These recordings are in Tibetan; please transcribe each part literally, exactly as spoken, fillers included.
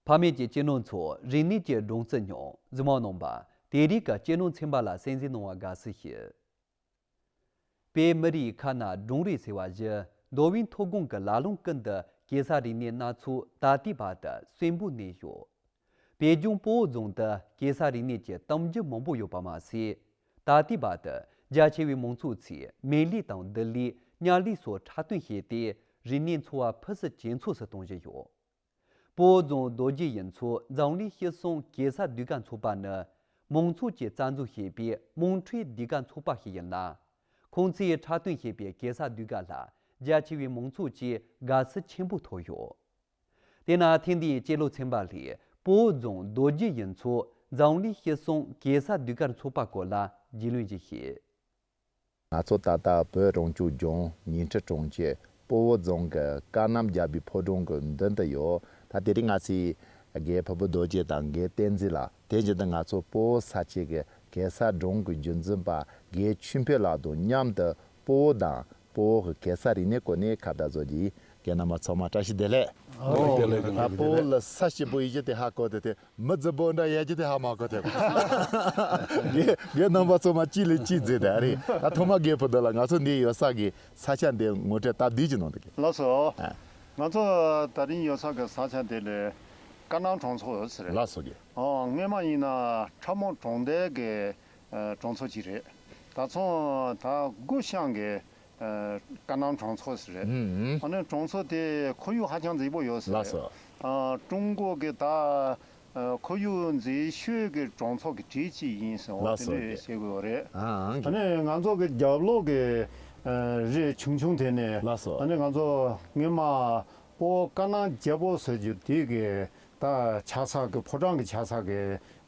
ཕ་མེས་ཀྱི་གཅེས་ནོར་ཚོ་རིག་གནས་ཀྱི་སྒྲོན་རྩི་སྙིང་། གཟིགས་མོ་གནང་བ་དེ་རིགས་ཀྱི་གཅེས་ནོར་ཚན་པ་ལ་གསན་གཟིགས་གནང་བར་དགའ་བསུ་ཞུ། བོད་མི་རིགས་ཁ་ནང་སྒྲུང་རེད་ཟེར་བ་བཞིན་མདོ་དབུས་མཐོ་སྒང་གི་ལ་ལུང་ཀུན་ཏུ་གེ་སར་རིག་གནས་སྣ་ཚོགས་ད་ལྟའི་བར་དུ་གསོན་པོ་གནས་ཡོད། བོད་ལྗོངས་སྤོ་བོ་རྫོང་དུ་གེ་སར་རིག་གནས་ཀྱི་གཏམ་རྒྱུད་མང་པོ་ཡོད་པ་མ་ཟད། ད་ལྟའི་བར་དུ་རྒྱ་ཆེ་བའི་མང་ཚོགས་ཚོས་མེ་ལི་དང་དི་ལི་གཉའ་ལི་སོགས་འཁྲབ་སྟོན་བྱས་ཏེ་རིག་གནས་འཚོ་བ་ཕུན་སུམ་ཇེ་ཚོགས་སུ་གཏོང་བཞིན་ཡོད། སྤོ་བོ་རྫོང་རྡོ་རྗེ་གཡུ་མཚོ་འཛམ་གླིང་སྤྱི་གསུམ་གེ་སར་ཟློས་གར་ཚོགས་པ་ནི་མང་ཚོགས་ཀྱིས་རྩ་འཛུགས་བྱས་པའི་དམངས་ཁྲོད་ཟློས་གར་ཚོགས་པ་ཞིག་ཡིན་ལ། ཁོང་ཚོས་འཁྲབ་སྟོན་བྱས་པའི་གེ་སར་ཟློས་གར་ལ་རྒྱ་ཆེ་བའི་མང་ཚོགས་ཀྱི་དགའ་བསུ་ཆེན་པོ་ཐོབ་ཡོད། དེས་ན་ཐེངས་འདིའི་གཅེས་ལོ་ཚན་པ་ལས་སྤོ་བོ་རྫོང་རྡོ་རྗེ་གཡུ་མཚོ་འཛམ་གླིང་སྤྱི་གསུམ་གེ་སར་ཟློས་གར་ཚོགས་པ་སྐོར་ལ་རྒྱུས་ལོན་ཅིག་བྱེད། ང་ཚོ་ད་ལྟ་བོད་རང་སྐྱོང་ལྗོངས་ཉིང་ཁྲི་གྲོང་ཁྱེར་སྤོ་བོ་རྫོང་གི་ཀ་གནམ་རྒྱལ་པོའི་ཕོ་བྲང་གི་མདུན་དུ་ཡོད། ད་དེ་རིང་ང་ཚོས་རྒན་ཕུར་བུ་རྡོ་རྗེ་དང་རྒན་བསྟན་འཛིན་ལགས། དེ་བཞིན་དུ་ང་ཚོ་སྤོ་བོ་ས་ཆའི་གེ་སར་སྒྲུང་གི་རྒྱུན་འཛིན་པ་རྒན་ཆོས་འཕེལ་ལགས་དང་མཉམ་དུ་སྤོ་བོ་དང་སྤོ་བོ་གི་གེ་སར་རིག་གནས་སྐོར་ནས་ཁ་བརྡ་བཟོ་རྒྱུ་ཡིན། རྒན་རྣམ་པ་ཚང་མ་བཀྲ་ཤིས་བདེ་ལེགས། ཨོ། བདེ་ལེགས། ད་སྤོ་བོ་ལ་ས་སྐྱིད་པོ་ཡིན་རྒྱུ་དེ་ཧ་གོ་དེ་དེ། མི་རྫི་པོ་འདྲ་ཡལ་གྱི་དེ་ཧ་མ་གོ་དེ། རྒན་རྒན་རྣམ་པ་ཚོ་མ་གཅིག་ལས་གཅིག་མཛེས་དེ་ཨ་རེད། ད་ཐོག་མ་རྒན་ཕུར་བུ་ལགས་ང་ཚོ་འདི་ཡོད་ས་གི་ས་ཆ་འདི་ངོ་སྤྲོད་སྟབས་བདེ་ཅིག་གནང་དེ་གི། ལགས་སོ། ཨ། ང་ཚོ་ད་རིང་ཡོད་ས་གི་ས་ཆ་དེ་ལས་ཀ་གནམ་གྲོང་ཚོ་ཟེར། ལགས་སོ་རྒན། ཨོ། སྔོན་མ་ཡིན་ན་ཁྲ་མོ་གྲོང་རྡལ་གི་ཨ་གྲོང་ཚོ་ཅིག་རེད། ད་ཚོང་ད་དགུ་ཤང་གི་ཨ་ཀ་གནམ་གྲོང་ཚོ་ཟེར་རེད། ཨུམ། ཨ་ནི་གྲོང་ཚོ་དེ་ཁོར་ཡུག་ཧ་ཅང་མཛེས་པོ་ཡོད་ཟེར། ལགས་སོ། ཨ་ཀྲུང་གོ་གི་ད་ཨ་ཁོར་ཡུག་མཛེས་ཤོས་ཀྱི་གྲོང་ཚོ་གི་གྲས་གཅིག་ཡིན་ཟེར། འོ། ལགས་དེ་སོ། འདྲས་བཤད་དགོས་རེད། ཨ་ཨང་། ཨ་ནི་ང་ཚོ་གི་རྒྱབ་ལོགས་ཀྱི་ཨ་རི་ཆུང་ཆུང་དེ་ནས། ལགས་སོ། ཨ་ནི་ང་ཚོ་སྔོན་མ་སྤོ་བོ་ཀ་གནམ་རྒྱལ་པོ་ཟེར་རྒྱུ་དེ་གི་ད་ཆགས་ས་གི་ཕོ་བྲང་གི་ཆགས་ས་གི་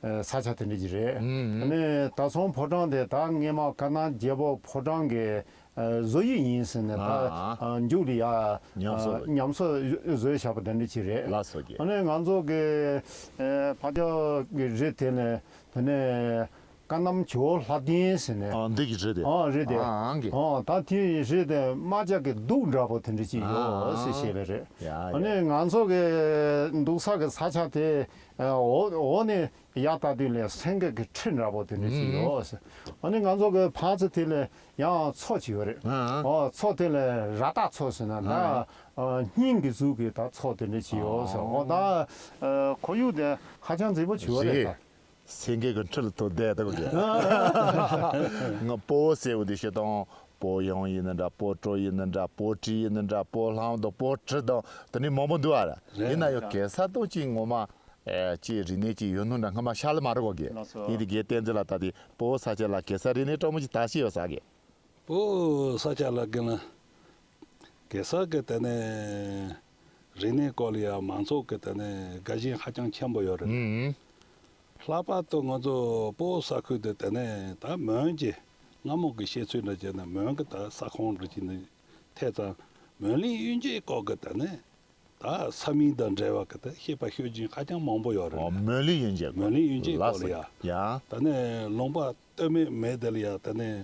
ཨ་ས་ཆ་དེ་འདྲ་ཅིག་རེད། ཨུམ། ཨ་ནི་ད་ཚོང་ཕོ་བྲང་དེ་ད་སྔོན་མ་ཀ་གནམ་རྒྱལ་པོ་ཕོ་བྲང་གི་ཨ་བཟོ་ཡུལ་ཡིན་ཟེར་ནས་ད་ཨ་ཨ་མཇུག་ལ་ཡ་ཉམས་གསོ། ཨ་ཉམས་གསོ་བཟོས་བཞག་པ་དེ་འདྲ་ཅིག་རེད། ལགས་སོ་རྒན། ཨ་ནི་ང་ཚོ་གི་ཨ་ཕ་ཇོ་གི་རི་དེ་ནས་དེ་ནས་ཀ་གནམ་ཇོ་བོ་ལྷ་ལྡན་ཟེར་ནས། ཨ་འདི་གི་རི་དེ། ཨ་རི་དེ། ཨ་ཨང་གི། ཨ་ད་དེ་རི་དེ་རྨ་བྱ་གི་གདུགས་འདྲ་པོ་དེ་འདྲ་ཅིག་ཡོད་ཟེར་བཤད་པ་རེད། ཡ་ཡ། ཨ་ནི་ང་ཚོ་གི་འདུག་ས་གི་ས་ཆ་དེ་ཨ་འོག་འོག་ནས་ཡར་ལྟ་དུས་ལ་སེང་གེ་གི་ཁྲི་འདྲ་པོ་དེ་འདྲ་ཅིག་ཡོད་ཟེར། ཨ་ནི་ང་ཚོ་གི་ཕར་ཚུར་དེ་ལ་ཡང་མཚོ་ཅིག་ཡོད་རེད། ཨ་ཨ། ཨོ་མཚོ་དེ་ལ་ར་ཏ་མཚོ་ཟེར་ན་ད་ཨ་ཨ་སྙིང་གི་གཟུགས་ཀྱི་ད་མཚོ་དེ་འདྲ་ཅིག་ཡོད་ཟེར། ཨོ་ད་ཨ་ཁོར་ཡུག་དེ་ཧ་ཅང་མཛེས་པོ་ཅིག་ཡོད་རེད་ད། སེང་གེ་གི་ཁྲི་ལ་ཐུག་བསྡད་འདུག་གི། ང་སྤོ་བོ་ཟེར་བ་འདི་བཤད་དང་། སྤོ་གཡང་ཡིན་ན་འདྲ། སྤོ་གྲོ་ཡིན་ན་འདྲ། སྤོ་ཏི་ཡིན་ན་འདྲ། སྤོ་ལྷམ་དང་སྤོ་གྲི་དང་དེ་ནི་མང་པོ་འདུག་ཨ་ར། རེད། ཡིན་ན་ཡང་གེ་སར་དང་གཅིག་ངོ་མ་ཨེ་ཅིག་རིག་གནས་ཅིག་ཡོད་ནོ་འདྲ་སྔ་མ་ཤར་ལ་མ་རེད་གོ་གི། ལགས་སོ། ཡིན་དེ་རྒན་བསྟན་འཛིན་ལགས་ད་དེ་སྤོ་བོ་ས་ཆ་ལ་གེ་སར་རིག་གནས་སྤྲང་མོ་ཅིག་དར་ཞིག་ཡོད་ས་གི། སྤོ་བོ་ས་ཆ་ལ་གི་ན་གེ་སར་གི་དེ་ནས་རིག་གནས་སྐོར་ལ་ཡང་མང་ཚོགས་ཀྱི་དེ་ནས་དགའ་ཞེན་ཧ་ཅང་ཆེན་པོ་ཡོད་རེད། ཨུམ། ལྷག་པར་དུ་ང་ཚོ་སྤོ་བོ་ས་ཁུལ་དེ་དེ་ནས་ད་མོན་གྱི་སྔ་མོ་གི་བཤད་ཚུལ་འདྲ་བྱས་ན་མོན་གྱི་ད་ས་ཁོངས་འདྲ་བྱས་ནས་ཐད་ཙང་མོན་གླིང་གཡུལ་འགྱེད་སྐོར་གྱི་དེ་ནས་ད་ས་མིང་དང་འབྲེལ་བ་གི་ད་བཤད་པ་ཤོད་རྒྱུན་ཧ་ཅང་མང་པོ་ཡོད་རེད། ཨོ་མོན་གླིང་གཡུལ་འགྱེད། མོན་གླིང་གཡུལ་འགྱེད་སྐོར་ལ་ཡ། ཡ། ད་ནས་ལུང་པ་སྟོད་སྨད་མེད་དེ་ལ་ཡ་ད་ནས་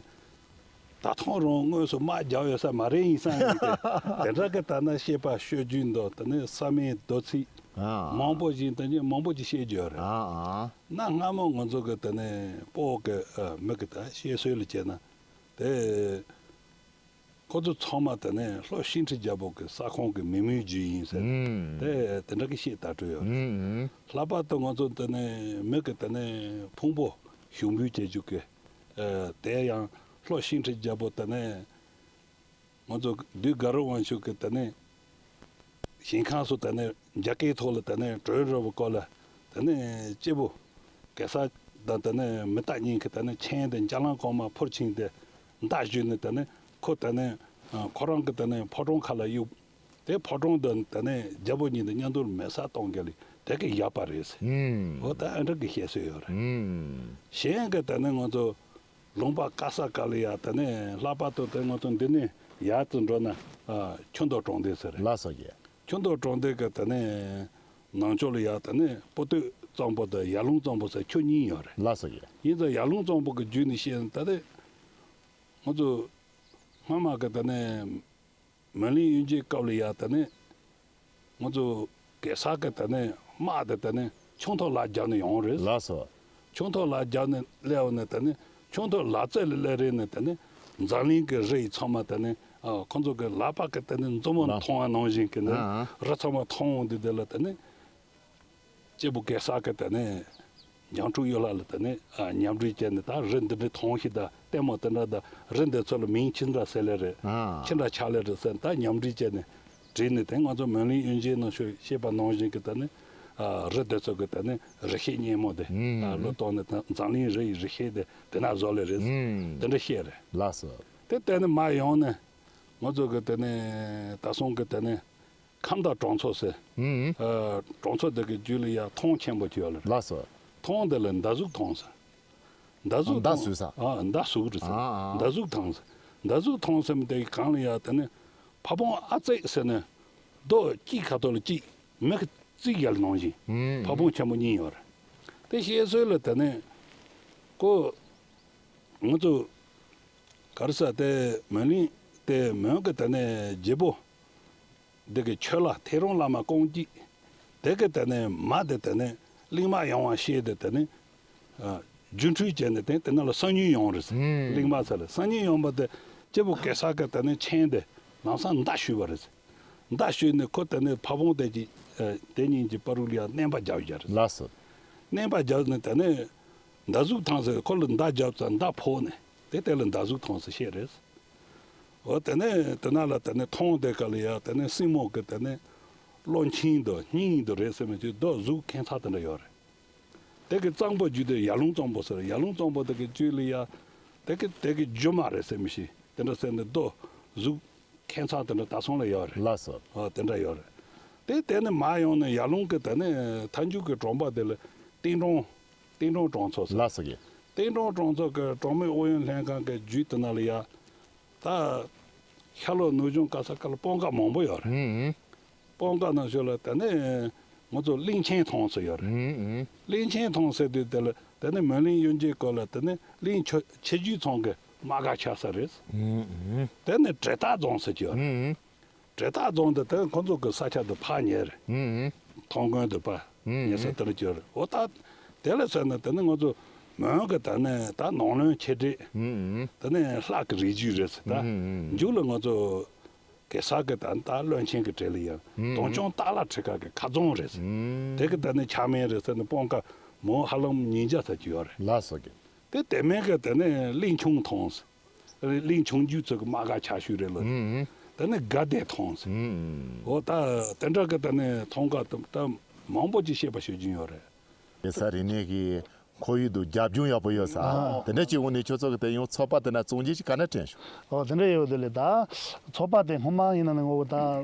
ད་ཐོང་རང་དངོས་སུ་དམག་རྒྱག་ཡོད་ས་མ་རེད་ཡིན་སང་ཡིན་ཏེ། དེ་འདྲ་གི་ད་ན་བཤད་པ་ཤོད་རྒྱུན་དང་ད་ནས་ས་མིང་མདོ་ཚིག་ཨ་མང་པོ་ཞིག་ད་ནས་མང་པོ་ཞིག་བཤད་རྒྱུ་ཡོད་རེད། ཨ་ཨ། ན་སྔ་མོ་ང་ཚོ་གི་ད་ནས་སྤོ་བོ་གི་ཨ་མི་གི་ད་བཤད་སྲོལ་ལ་བྱས་ན་དེ། ཁོ་ཚོ་ཚང་མ་དེ་ནས་ལྷོ་ཤིང་ཁྲི་རྒྱལ་པོ་གི་ས་ཁོངས་ཀྱི་མི་མོས་རྒྱུད་ཡིན་ཟེར། ཨུམ། དེ་དེ་འདྲ་གི་བཤད་ད་སྤྲོད་ཡོད་རེད། ཨུམ། ལྷག་པར་དུ་ང་ཚོ་དེ་ནས་མི་གི་དེ་ནས་ཕུང་པོ་ཞུགས་འབུལ་བྱེད་རྒྱུ་གི་ཨ་དེ་ཡང་ལྷོ་ཤིང་ཁྲི་རྒྱལ་པོ་དེ་ནས་ང་ཚོ་བདུད་དགའ་རབ་དབང་ཕྱུག་གི་དེ་ནས་ཞིང་ཁམས་སུ་དེ་ནས་རྒྱ་སྐྱེད་ཐོག་ལ་དེ་ནས་བྲོས་རོལ་བའི་སྐོར་ལ་དེ་ནས་སྐྱེས་བུ་གེ་སར་དང་དེ་ནས་མི་རྟ་གཉིས་ཀྱིས་དེ་ནས་ཆེན་དེ་འཇའ་ལམ་གོང་མར་འཕུར་ཕྱིན་ཏེ་མདའ་གཞུས་ནས་དེ་ནས་ཁོ་དེ་ནས་ཁོ་རང་གི་དེ་ནས་ཕོ་བྲང་ཁ་ལ་གཡུགས། དེ་ཕོ་བྲང་དང་དེ་ནས་རྒྱལ་པོ་གཉིས་དེ་མཉམ་དུ་མེ་སྲེག་གཏོང་གི་ལས་དེ་གི་ཡབ་པ་རེད་ཟེར། ཨུམ། འོ་ད་ཨ་འདྲ་གི་བཤད་སྲོལ་ཡོད་རེད། ཨུམ། གཞན་གི་དེ་ནས་ང་ཚོ་ལུང་པ་དཀར་ས་ག་ལ་ཡ་དེ་ནས་ལྷག་པར་དུ་དེ་ང་ཚོ་འདི་ནས་ཡར་དུ་འགྲོ་ན་ཨ་ཆུ་མདོ་གྲོང་སྡེ་ཟེར་རེད། ལགས་སོ་རྒན། ཆུ་མདོ་གྲོང་སྡེ་གི་དེ་ནས་ནང་ཕྱོགས་ལ་ཡ་དེ་ནས་སྤོ་སྟོད་གཙང་པོ་དང་ཡར་ཀླུང་གཙང་པོ་ཟེར་ཆུ་གཉིས་ཡོད་རེད། ལགས་སོ་རྒན། ཡིན་ཙང་ཡར་ཀླུང་གཙང་པོ་གི་བརྒྱུད་ནས་བཤད་ན་ད་དེ་ང་ཚོ་སྔ་མ་གི་དེ་ནས་མོན་གླིང་གཡུལ་འགྱེད་སྐབས་ལ་ཡ་དེ་ནས་ང་ཚོ་ གེ་སར་གི་དེ་ནས་དམག་དེ་དེ་ནས་ཆུང་ཐོག་ལ་རྒྱབ་ནས་ཡོང་རེད། ལགས་སོ། ཆུང་ཐོག་ལ་རྒྱབ་ནས་སླེབས་ནས་དེ་ནས་ཆུང་ཐོག་ལ་རྩེ་ལ་སླེབས་རེད་ནས་དེ་ནས་འཛམ་གླིང་གི་རི་ཡི་ཚང་མ་དེ་ནས་ཨ་ཁོང་ཚོ་གི་ལག་པ་གི་དེ་ནས་མཛུབ་མོ་ལགས། མཐོང་བ་ནང་བཞིན་གི་ནས་ཨ་ཨ། རི་ཚང་མ་མཐོང་འོང་དུས་དེ་ལ་དེ་ནས། སྐྱེས་བུ་གེ་སར་གི་དེ་ནས་ཉང་ཕྲུག་གཡུ་ལྷ་ལ་དེ་ནས་ཨ་ཉམས་འདྲིས་བྱས་ནས། ད་རི་འདི་འདྲའི་མཐོང་ཤིག་དང་ལྟད་མོ་དེ་འདྲ་དང་། རི་འདི་ཚོ་ལ་མིང་ཅི་འདྲ་ཟེར་ལེ་རེད། ཨ། ཅི་འདྲ་ཆགས་ལེ་རེད་ཟེར། ད་ཉམས་འདྲིས་བྱས་ནས་བྲིས་ནས། དེ་ང་ཚོ་མོན་གླིང་གཡུལ་འགྱེད་ནང་ཤོད་བཤད་པ་ནང་བཞིན་གི་དེ་ནས་ཨ་རི་དེ་ཚོ་གི་དེ་ནས་རི་ཤེད་སྙན་མོ་དེ། ཨ་ཨ། བློས་གཏོང་ནས། ད་འཛམ་གླིང་རི་ཡི་རི་ཤེད་དེ་དེ་ན་བཟོ་ལེ་རེད། ཨ་དེ་འདྲ་བཤད་རེད། ལགས་སོ། དེ་དེ་ནས་མར་ཡོང་ནས་ང་ཚོ་གི་དེ་ནས་ད་སོང་གི་དེ་ནས། ཁམས་དྭ་གྲོང་ཚོ་ཟེར། ཨུམ། ཨ་གྲོང་ཚོ་དེ་གི་རྒྱུད་ལ་ཡ་ཐང་ཆེན་པོ་ཅིག་ཡོད་ལ། ལགས་སོ། ཐང་དེ་ལ་མདའ་གཟུགས་ཐང་ཟེར། མདའ་གཟུགས་མདའ་ཐང་། གཟུགས་ས། ཨ་མདའ་གཟུགས་རེད་ཟེར། ཨ་ཨ། མདའ་གཟུགས་ཐང་ཟེར། མདའ་གཟུགས་ཐང་ཟེར་མི་དེ་གི་སྒང་ལ་ཡ་དེ་ནས་ཕ་བོང་ཨ་ཙེ་ཟེར་ནས་རྡོ་གཅིག་ཁ་ཐོག་ལ་གཅིག་མི་གི་རྩིག་ཡར་ནང་བཞིན། ཨུམ། ཕ་བོང་ཆེན་པོ་གཉིས་ཡོད་རེད། དེ་བཤད་སྲོལ་ལ་དེ་ནས་ཀོ་ང་ཚོ་ག་རེ་ཟེར། དེ་མོན་གླིང་དེ་མོན་གི་དེ་ནས་རྒྱལ་པོ། འདི་གི་ཆོས་ལ་ཐེའུ་རང་བླ་མ་ཀོང་ཅི། དེ་གི་དེ་ནས་མ་དེ་དེ་ནས་གླིང་དམག་ཡོང་བ་ཤེས་ཏེ་དེ་ནས་ཨ་རྒྱུན་འཁྲུག་བྱས་ནས་དེ་དེ་ན་ལ་གསང་ཉུལ་ཡོང་རེད་ཟེར། ཨུམ། གླིང་དམག་ཚོ་ལ་གསང་ཉུལ་ཡོང་བ་དེ་སྐྱེས་བུ་གེ་སར་གི་དེ་ནས་མཆན་དེ་ལམ་སང་མདའ་གཞུས་པ་རེད་ཟེར། མདའ་གཞུས་ནས་ཁོ་དེ་ནས་ཕ་བོང་དེ་གི་ཨ་དེ་གཉིས་ཀྱི་བར་དུ་ལ་ཡ་མནན་པ་རྒྱབ་བཞག་རེད། ལགས་སོ། མནན་པ་རྒྱབ་ནས་དེ་ནས་མདའ་གཟུགས་ཐང་ཟེར། ཁོ་ལ་མདའ་རྒྱབ་ཙང་མདའ་ཕོག་ནས་དེ་དེ་ལ་མདའ་གཟུགས་ཐང་ཟེར་བཤད་རེད། འོ་དེ་ནས་དེ་ན་ལ་དེ་ནས་ཐང་དེ་ག་ལ་ཡ་དེ་ནས་སྲིན་མོ་གི་དེ་ནས་གློ་མཆིན་དང་སྙིང་དང་རེད་ཟེར་མི་ཅིག་རྡོ་གཟུགས་ཁྱད་མཚར་དེ་འདྲ་ཡོད་རེད། དེ་གི་གཙང་པོ་བརྒྱུད་དེ་ཡར་ལུང་གཙང་པོ་ཟེར། ཡར་ལུང་གཙང་པོ་དེ་གི་བརྒྱུད་ལ་ཡ་དེ་གི་དེ་གི་རྒྱུ་མ་རེད་ཟེར་མི་ཞིག་དེ་འདྲ་ཟེར་ནས་རྡོ་གཟུགས་ཁྱད་མཚར་དེ་འདྲ་ད་སོང་ལ་ཡོད་རེད། ལགས་སོ། འོ་དེ་འདྲ་ཡོད་རེད། དེ་དེ་ནས་མར་ཡོང་ནས་ཡར་ལུང་གི་དེ་ནས་མཐའ་མཇུག་གི་གྲོང་པ་དེ་ལ་ཏིང་ཀྲོང་། ཏིང་ཀྲོང་གྲོང་ཚོ་ཟེར། ལགས་སོ་གི། ཏིང་ཀྲོང་གྲོང་ཚོ་གི་གྲོང་མི་ཨུ་ཡོན་ལྷན་ཁང་གི་བརྒྱུད་དེ་ན་ལ་ཡ། ད་ཤར་ལྷོ་ནུབ་བྱང་ག་ས་ག་ལ་སྤང་ཁ་མང་པོ་ཡོད་རེད། ཨུམ་ཨུམ། སྤང་ཁ་ནང་ཞོལ་ལ་དེ་ནས་ང་ཚོ་གླིང་ཆེན་ཐང་ཟེར་ཡོད་རེད། ཨུམ་ཨུམ། གླིང་ཆེན་ཐང་ཟེར་དུས་དེ་ལ་དེ་ནས་མོན་གླིང་གཡུལ་འགྱེད་སྐོར་ལ་དེ་ནས་གླིང་ཆེ་ཆེ་རྒྱུད་ཚང་གི་དམག་སྒར་ཆགས་ས་རེད། ཨུམ་ཨུམ། དེ་ནས་བྲེ་སྟག་རྫོང་ཟེར་གྱི་ཡོད་རེད། ཨུམ་ཨུམ། བྲེ་སྟག་རྫོང་དེ་དེ་ཁོང་ཚོ་གི་ས་ཆ་དེ་ཕར་ཉེ་རེད། ཨུམ་ཨུམ། ཐང་དགོན་དེ་ཕར་ཨུམ་ཉེ་ས་ཨུམ། དེ་ལ་གྱུར་རེད། འོ་ད་དེ་ལ་ཟེར་ན་དེ་ནི་ང་ཚོ་མོན་གི་དེ་ནས་ད་ནང་བློན་ཆེ་གྲས། ཨུམ་ཨུམ། དེ་ནས་ལྷ་གི་རིགས་རྒྱུད་རེད་ཟེར། ད་ཨུམ་ཨུམ། མཇུག་ལ་ང་ཚོ་གེ་སར་གི་ད་ད་བློན་ཆེན་གི་གྲས་ལ་ཡང་ཨུམ་དོམ་ཨུམ། གཅོང་སྟག་ལྷ་ཁྲི་ཁ་གི་ཁ་རྫོང་རེད་ཟེར། ཨུམ། དེ་གི་དེ་ནས་ཆགས་མིང་རེད་ཟེར་ནས་སྤང་ཁ་མོན་ཧ་ལམ་ཉིས་བརྒྱ་ཙམ་ཅིག་ཡོད་རེད། ལགས་སོ་གི། དེ་དེ་མིན་གི་དེ་ནས་གླིང་ཆུང་ཐང་ཟེར། གླིང་ཆུང་རྒྱུད་ཚོ་གི་དམག་སྒར་ཆེ་ཤོས་རེད་ལ། ཨུམ་ཨུམ། དེ་ནས་དགའ་ལྡན་ཐང་ཟེར། ཨུམ་ཨུམ། འོ་ད་དེ་འདྲ་གི་དེ་ནས་ཐང་ག་ད་མང་པོ་ཅིག་བཤད་པ་ཤོད་ཀྱིན་ཡོད་རེད། གེ་སར་རིག་གནས་ཀྱི་ཁོར་ཡུག་དང་རྒྱབ་ལྗོངས་ཡག་པོ་ཡོད་ས། ཨོ། དེ་འདྲ་ཅིག་འོང་ནས་ཁྱོད་ཚོ་གི་དེ་ཡང་ཚོགས་པ་དེ་ན་བཙོང་རྒྱུ་ཅིག་ག་ནས་དྲན་བྱུང་། ཨོ་དེ་འདྲ་ཡོད་དེ་ལས། ད་ཚོགས་པ་དེ་སྔོན་མ་ཡིན་ན་ནི་ངོ་བོ་ད་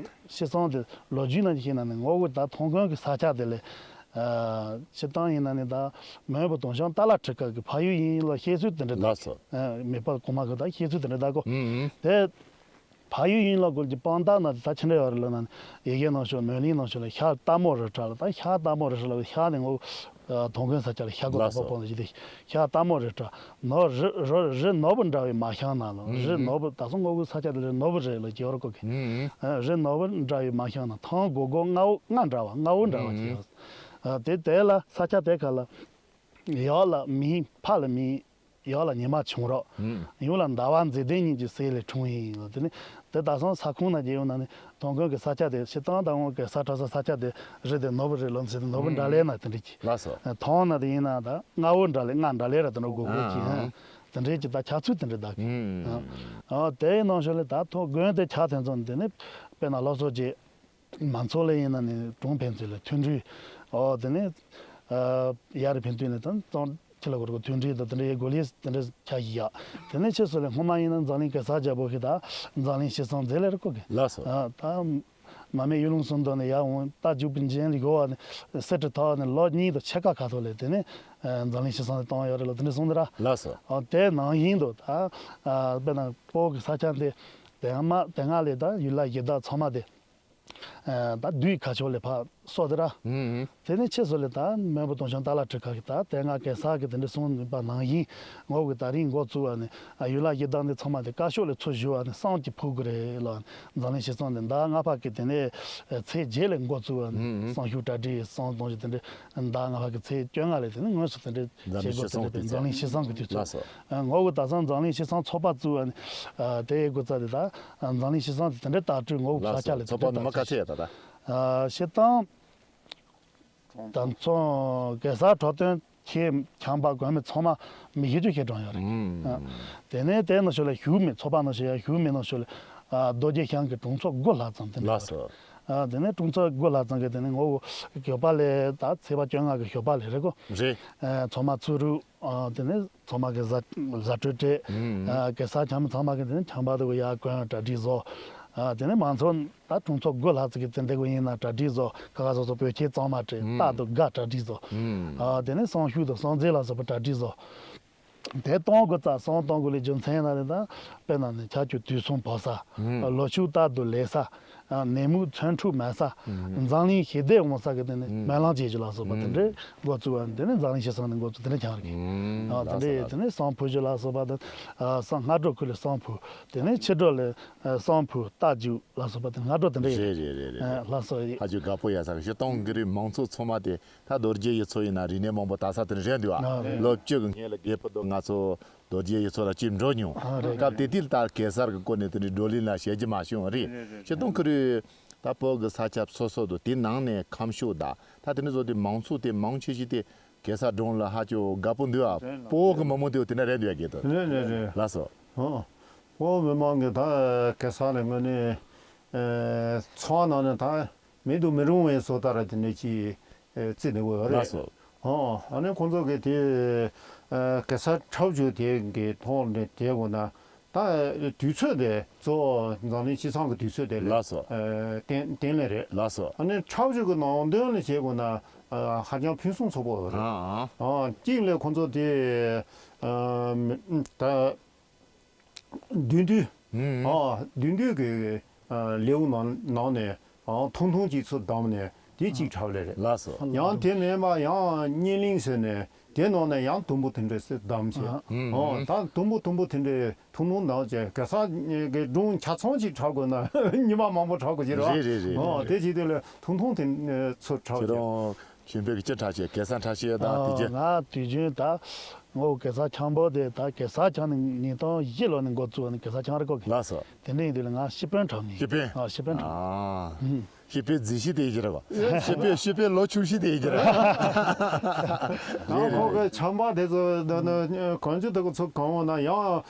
ཤི་སོང་དེ་ལོ་རྒྱུས་ནང་བཞིན་ན་ནི་ངོ་བོ་ད་ཐང་དགོན་གྱི་ས་ཆ་དེ་ལས། ཨ་སྤྱིར་བཏང་ཡིན་ན་ནི་ད་མོན་བུ་དོམ་གཅོང་སྟག་ལྷ་ཁྲི་ཁ་གི་ཕ་ཡུལ་ཡིན་ལ་བཤད་ཚུལ་དེ་འདྲ་ད། ལགས་སོ། ཨ་མེས་པོ་གོང་མ་གི་ད་བཤད་ཚུལ་དེ་འདྲ་ད་གོ། ཨུམ་ཨུམ། དེ་ཕ་ཡུལ་ཡིན་ལ་གོ་གི་དཔང་རྟགས་ན་ད་ཆི་འདྲ་ཡོད་རེད་ལབ་ན། ཡ་གི་ནང་ཆོས་མོན་གླིང་ནང་ཆོས་ལ་ཤར་སྟག་མོ་རི་བྲག་ལ། ད་ཤར་སྟག་མོ་རི་བྲག་ལ་ཤར་ནས་ངོ་ཐང་དགོན་ས་ཆ་ལ་ཤར་གོ། ལགས་སོ། དང་པོ་སྤོ་ན་ཞིག་དེ་ཤར་སྟག་མོ་རི་བྲག་ནོར་རི་རི་རི་ནོར་བུ་འདྲ་བའི་མ་ཤང་ན་ལ། ཨུམ་རི་ཨུམ། ནོར་བུ་ད་སོ་ངོ་གི་ས་ཆ་དེ་རི་ནོར་བུ་རི་ལ་སྐྱེ་བར་གོ་གི། ཨུམ་ཨུམ། རི་ནོར་བུ་འདྲ་བའི་མ་ཤང་ན། ཐང་སྒོ་སྒོ་རྔ་བོ་རྔ་འདྲ་བ་རྔ་བོ་འདྲ་བ་ཅིག་ཡོད། དེ་དེ་ལ་ས་ཆ་དེ་ཁ་ལ་ཡག་ལ་མིན་ཕ་ལ་མིན། ཡག་ལ་ཉི་མ་བྱུང་རོགས། ཨུམ། ཡུམ་ལ་ཟླ་བ་མཛེས་ལྡན་གཉིས་ཀྱི་སྲས་ལས་འཁྲུངས་ཡིན་ལ། དེ་ནི་དེ་ད་སོང་ས་ཁོངས་ན་རྒྱལ་ཡོང་ན་ནི་ཐང་དགོན་གྱི་ས་ཆ་དེ་ཕྱི་ཐང་དང་དབང་གི་ས་ཁྲ་ས་ས་ཆ་དེ་རི་དེ་ནོར་བུ་རི་ལོ་ཟེར་དེ་ནོར་བུ་འདྲ་ལེ་ན་དེ་འདྲ་གྱི། ལགས་སོ། ཐང་ན་དེ་ཡིན་ན་ད་རྔ་བོ་འདྲ་ལེ་རྔ་འདྲ་ལེ་ར་དེ་འདྲ་གོ་གོ་གྱི། ཨ་ཨ། དེ་འདྲའི་གྱི་ད་ཆགས་ཚུལ་དེ་འདྲ་ད་གི། ཨུམ། ཨ་དེའི་ནང་ཤོག་ལས་ད་ཐང་དགོན་དེ་ཆགས་ཐེངས་ཙམ་དེ་ནི་དཔེར་ན་ལོ་སོ་རྗེ། མང་ཚོགས་ལ་ཡིན་ན་ནི་གྲོང་ཕན་ཚུན་ལ་མཐུན་སྒྲིལ། ཨོ་དེ་ནས་ཨ་ཡར་ཕན་ཚུན་ནས་དང་གཙང་ཁྱི་ལ་གོར་གོ་མཐུན་སྒྲིལ་དང་དེ་འདྲའི་གོ་ལིས་དེ་འདྲ་ཆགས་ཀྱི་ཡ། དེ་ནས་ཕྱིས་སུ་ལས་སྔོན་མ་ཡིན་ན་འཛམ་གླིང་གེ་སར་རྒྱལ་པོ་ཞིག་དང་འཛམ་གླིང་ཤི་སོང་མཛད་ལེ་ར་གོ་གི། ལགས་སོ། ཨ་ད་མ་སྨད་གཡུ་ལུང་སུམ་མདོ་ནས་ཡར་འོང་རྟ་རྒྱུག་པའི་འཇིང་ལ་གོ་བ་ནས་གསེར་ཁྲི་ཐོག་ནས་ལོ་གཉིས་དང་ཕྱེད་ཀ་ཁ་ཐོག་ལས་དེ་ནས་ཨ་འཛམ་གླིང་ཤི་སོང་ནས་བཏང་ཡོད་རེད་ལ། དེ་འདྲ་གསུངས་འདུག་ར། ལགས་སོ། ཨ་དེ་ནང་བཞིན་དུ་ད་ཨ་དཔེར་ན་སྤོ་གི་ས་ཆ་འདི་དེ་སྔ་དེ་སྔ་ལས་ད་ཡུལ་ལྷ་གཞི་བདག་ཚང་མ་དེ། ཨ་ད་བདུད་ཁ་ཕྱོགས་ལས་ཕར་ སོགས་དེ་ར། ཨུམ། དེ་ནས་ཕྱིས་སུ་ལས་ད་མོན་བུ་དུང་ཞོན་ཏཱ་ལ་ཁྲི་ཁ་གི་ད་དེ་སྔ་གེ་སར་གི་དེ་འདྲ་གསུངས་པ་ནང་བཞིན་ངོ་བོ་གི་ད་རིང་འགོ་བཙུགས་པ་ནས་ཡུལ་ལྷ་གཞི་བདག་འདི་ཚང་མ་དེ་བཀའ་ཤོག་ལས་ཚུར་ཞུ་བ་ནས་བསང་གཅིག་ཕུལ་དགོས་རེད་ལ། འཛམ་གླིང་ཞི་བསང་དེ་ཟླ་ལྔ་པ་གི་དེ་ནས་ཚེས་བརྒྱད་ལས་འགོ་བཙུགས་པ་ནས་ཨུམ། བསང་ཞུ་གྲ་སྒྲིག་བསང་གཏོང་རྒྱུ་དེ་འདྲ་ཟླ་ལྔ་པ་གི་ཚེས་བཅོ་ལྔ་ལས་དེ་ནས་དངོས་སུ་དེ་འདྲ་འཛམ་བྱེད་གླིང་སྒོ་ཞི་དེ་བསང་འདྲ་དེ་དེ་འཛམ་གླིང་ཞི་བསང་གི་དུས་ཚོད། ལགས་སོ། ངོ་བོ་ད་སང་འཛམ་གླིང་ཞི་བསང་ཚོགས་པ་བཙུགས་པ་ནས་དེ་དགོས་རྩ་དེ་ད་འཛམ་གླིང་ཞི་བསང་དེ་དེ་འདྲ་དར་ཁྲོད་ངོ་བོ་ལགས་ས་སོ། ཆ་ལས་ཚོགས་པ་དེ་ནི་མ་དེ་ཁ་ཚད་ཡ་ད་ད། ཞེ་སྡང་། དང་ཚོང་གེ་སར་གྲོ་སྟོན་ཁྱེད་ཁྱམས་པ་དགོན་མི་ཚང་མ་མི་བཞི་བཅུ་ཞིག་གྲོངས་ཡོད་རེད། ཨུམ། དེ་ནས་དེ་ནང་ཤོད་ལ་ཞུ་མི་ཚོགས་པ་ནང་ཤོད་ཡ་ཞུ་མི་ནང་ཤོད་ལ་རྡོ་རྗེ་ཤང་གི་གྲོང་ཚོ་དགུ་ལྷག་ཙམ་དེ་ནས་ལགས་སོ། དེ་ནས་གྲོང་ཚོ་དགུ་ལྷག་ཙམ་གི་དེ་ནས་ངོ་བོ་ཞོགས་པ་ལས་ད་ཚེས་པ་བཅོ་ལྔ་གི་ཞོགས་པ་ལས་རེད་གོ། རེད། ཚང་མ་ཚུར་རུག་དེ་ནས་ཚང་མ་གི་བཟའ་བཟའ་སྤྲོད་སྤྲད། ཨུམ། གེ་སར་ཁྱམས་ཚང་མ་གི་དེ་ནས་ཁྱམས་པ་དེ་གི་ཡ་གོན་གྲ་སྒྲིག་བཟོ། དེ་ནས་མང་ཚོགས་ད་གྲོང་ཚོ་དགུ་ལྷག་ཙམ་གི་དེ་འདྲ་གི་ཡིན་ན་གྲ་སྒྲིག་བཟོ་ཁ་ཁ་སོ་སོ་བོད་ཆས་གཙང་མ་སྤྲས། ཨུམ། རྟ་དང་སྒ་གྲ་སྒྲིག་བཟོ། ཨུམ། དེ་ནས་བསང་ཞུ་དང་བསང་རྫས་ལ་སོགས་པ་གྲ་སྒྲིག་བཟོ། དེ་གཏོང་དགོས་རྩ་བསང་གཏོང་དགོས་ལས་རྒྱུ་མཚན་ཡིན་ན་རེད་ད། དཔེར་ན་ནི་ཆ་ཁྱབ་དུས་གསུམ་བབས་ས། ཨུམ། ལོ་ཕྱུགས་རྟག་ཏུ་ལེགས་ས། ནད་མུག་མཚོན་འཁྲུག་མེད་ས། ཨུམ། འཛམ་གླིང་ཞི་བདེ་འོང་ས་གི་དེ་ནི་ཨུམ། སྨོན་ལམ་བྱེད་རྒྱུ་ལ་སོགས་པ་དེ་འདྲའི་ཨུམ། འགོ་བཙུགས་པ་དེ་ནི་འཛམ་གླིང་ཞི་བསང་ནས་འགོ་བཙུགས་དེ་འདྲ་ཆགས་རེད། ཨུམ། དེ་འདྲའི་དེ་ནི་བསང་ཕུལ་རྒྱུ་ལ་སོགས་པ་དང་། བསང་སྔ་དྲོ་ཁུལ་ལ་བསང་ཕུལ། དེ་ནས་ཕྱི་དྲོ་ལ་བསང་ཕུལ་རྟ་རྒྱུག་ལ་སོགས་པ་དེ་སྔ་དྲོ་དེ་འདྲ་ཡོད། རེད་རེད་རེད་རེད། ལགས་སོ། ཧ་ཅང་དགའ་པོ་ཡ་ས་ཞིག་གཏོང་གི་རེད། མང་ཚོགས་ཚང་མ་དེ། ད་རྡོ་རྗེ་ཡི་མཚོ་ཡིན་ན་རིག་གནས་མང་པོ་དར་ས་དེ་རེད་འདུག་ཨ། ཨ་རེད། ལོ་བཅུ་གི་སྔོན་ལ་རྒད་པོ་དང་ང་ཚོ་རྡོ་རྗེ་ཡི་མཚོ་ལ་ཅིག་འགྲོ་མྱོང་། ཨ་རེད། སྐབས་དེ་དུས་ལ་ད་གེ་སར་གི་སྐོར་ནས་དེ་འདྲའི་བགྲོ་གླེང་ལ་བྱེད་རྒྱུ་མ་བྱུང་རེད། རེད་རེད། ཞེ་དྲུང་ཁུ་རུ་ད་བོད་གི་ས་ཆ་སོ་སོ་དང་དེ་ནང་ནས་ཁམས་ཕྱོགས་དང་ད་དེ་འདྲ་བཟོ་དུས་མང་ཚོགས་དེ་མང་ཆེ་ཤོས་དེ་གེ་སར་སྒྲུང་ལ་ཧ་ཅང་དགའ་པོ་འདུག་ཨ། དེ་ལ་སྤོ་བོ་གི་མི་མང་དེ་དེ་འདྲ་རེད་འདུག་ཡ་གེ་དོ། རེད་རེད་རེད། ལགས་སོ། ཨོ། སྤོ་བོ་མི་མང་གི་ད་གེ་སར་ལ་དངོས་གནས་ཚོང་ནང་ནས་ད། མེད་དུ་མི་རུང་བའི་བཟོ་ལྟར་དེ་འདྲ་ཅིག་བརྩིས་ནས་ཡོད་རེད། ལགས་སོ། ཨོ། ཨ་ནི་ཁོང་ཚོ་གིས་དེ་གེ་སར་ཁྲ་བོ་ཅིག་དེ་གི་ཐོག་ནས་དེ་དགོས་ན་ད་དུས་ཚོད་དེ་གཙོ་བོ་འཛམ་གླིང་སྤྱི་བསང་གི་དུས་ཚོད་དེ་ལ་ལགས་སོ། བརྟེན་བརྟེན་ནས་རེད། ལགས་སོ། ཨ་ནི་ཁྲ་བོ་ཅིག་གི་ནང་དོན་ལ་བྱེད་དགོས་ན་ཧ་ཅང་ཕུན་སུམ་ཚོགས་པོ་ཡོད་རེད། ཨ་ཨ། གཅིག་ལས་ཁོང་ཚོ་དེ་ད། བདུད་འདུལ། ཨ། བདུད་འདུལ་གྱི་ལེའུ་ནང་ནང་ནས་ཐུང་ཐུང་ཅིག་ཚུར་བདམས་ནས་དེ་གཅིག་འཁྲབ་ལེ་རེད། ལགས་སོ། ཡང་དེ་མིན་པ་ཡང་བརྙན་གླིང་ཟེར་ནས་དེ་ནང་ནས་ཡང་དུམ་བུ་དེ་འདྲ་ཟེར་བདམས་བྱས། ཨ། ད་དུམ་བུ་དུམ་བུ་དེ་འདྲ་ཐུང་ཐུང་བདམས་བྱས་གེ་སར་གྱི་སྒྲུང་ཆ་ཚང་ཅིག་འཁྲབ་དགོས་ན་ཉི་མ་མང་པོ་འཁྲབ་དགོས་ཀྱི་རེད་བ། རེད་རེད་རེད། ཨ། རེད་རེད། དེ་བྱེད་དུས་ལ་ཐུང་ཐུང་དེ་ཚུར་འཁྲབ་ཁྱེད་བྱས། རང་ཆོས་འཕེལ་གྱི་ཅི་འཁྲབ་བྱས་གེ་སར་འཁྲབ་བྱས་དང་དེ་རྗེས། ང་དུས་རྒྱུན་ད་ངོ་བོ་གེ་སར་འཆམ་པོ་དེ་ད་གེ་སར་འཆམ་ནི་ཉིས་སྟོང་བཞི་ལོ་ནས་འགོ་བཙུགས་ནས་གེ་སར་འཆམ་རེ་ཀོ་གི། ལགས་སོ། དེ་འདྲ་ཡིན་དུས་ལ་ང་ཤེས་དཔོན་འཁྲབ་ནི། ཤེས་དཔོན། ཨ། ཤེས་དཔོན་རེད། ཨ། ཤེས་དཔོན་རྫིག་ཤེས་དེ་ཡིན་གྱི་རེད་བ། ཤེས་དཔོན་ཤེས་དཔོན་ལོ་ཆུང་ཤོས་དེ་ཡིན་གྱི་རེད། ཡང་ཁོ་གི་འཆམ་པ་དེ་ཚོ་འདི་ནི་གང་ཅི་དེ་གི་ཚོ་གང་འོང་ན་ཡང་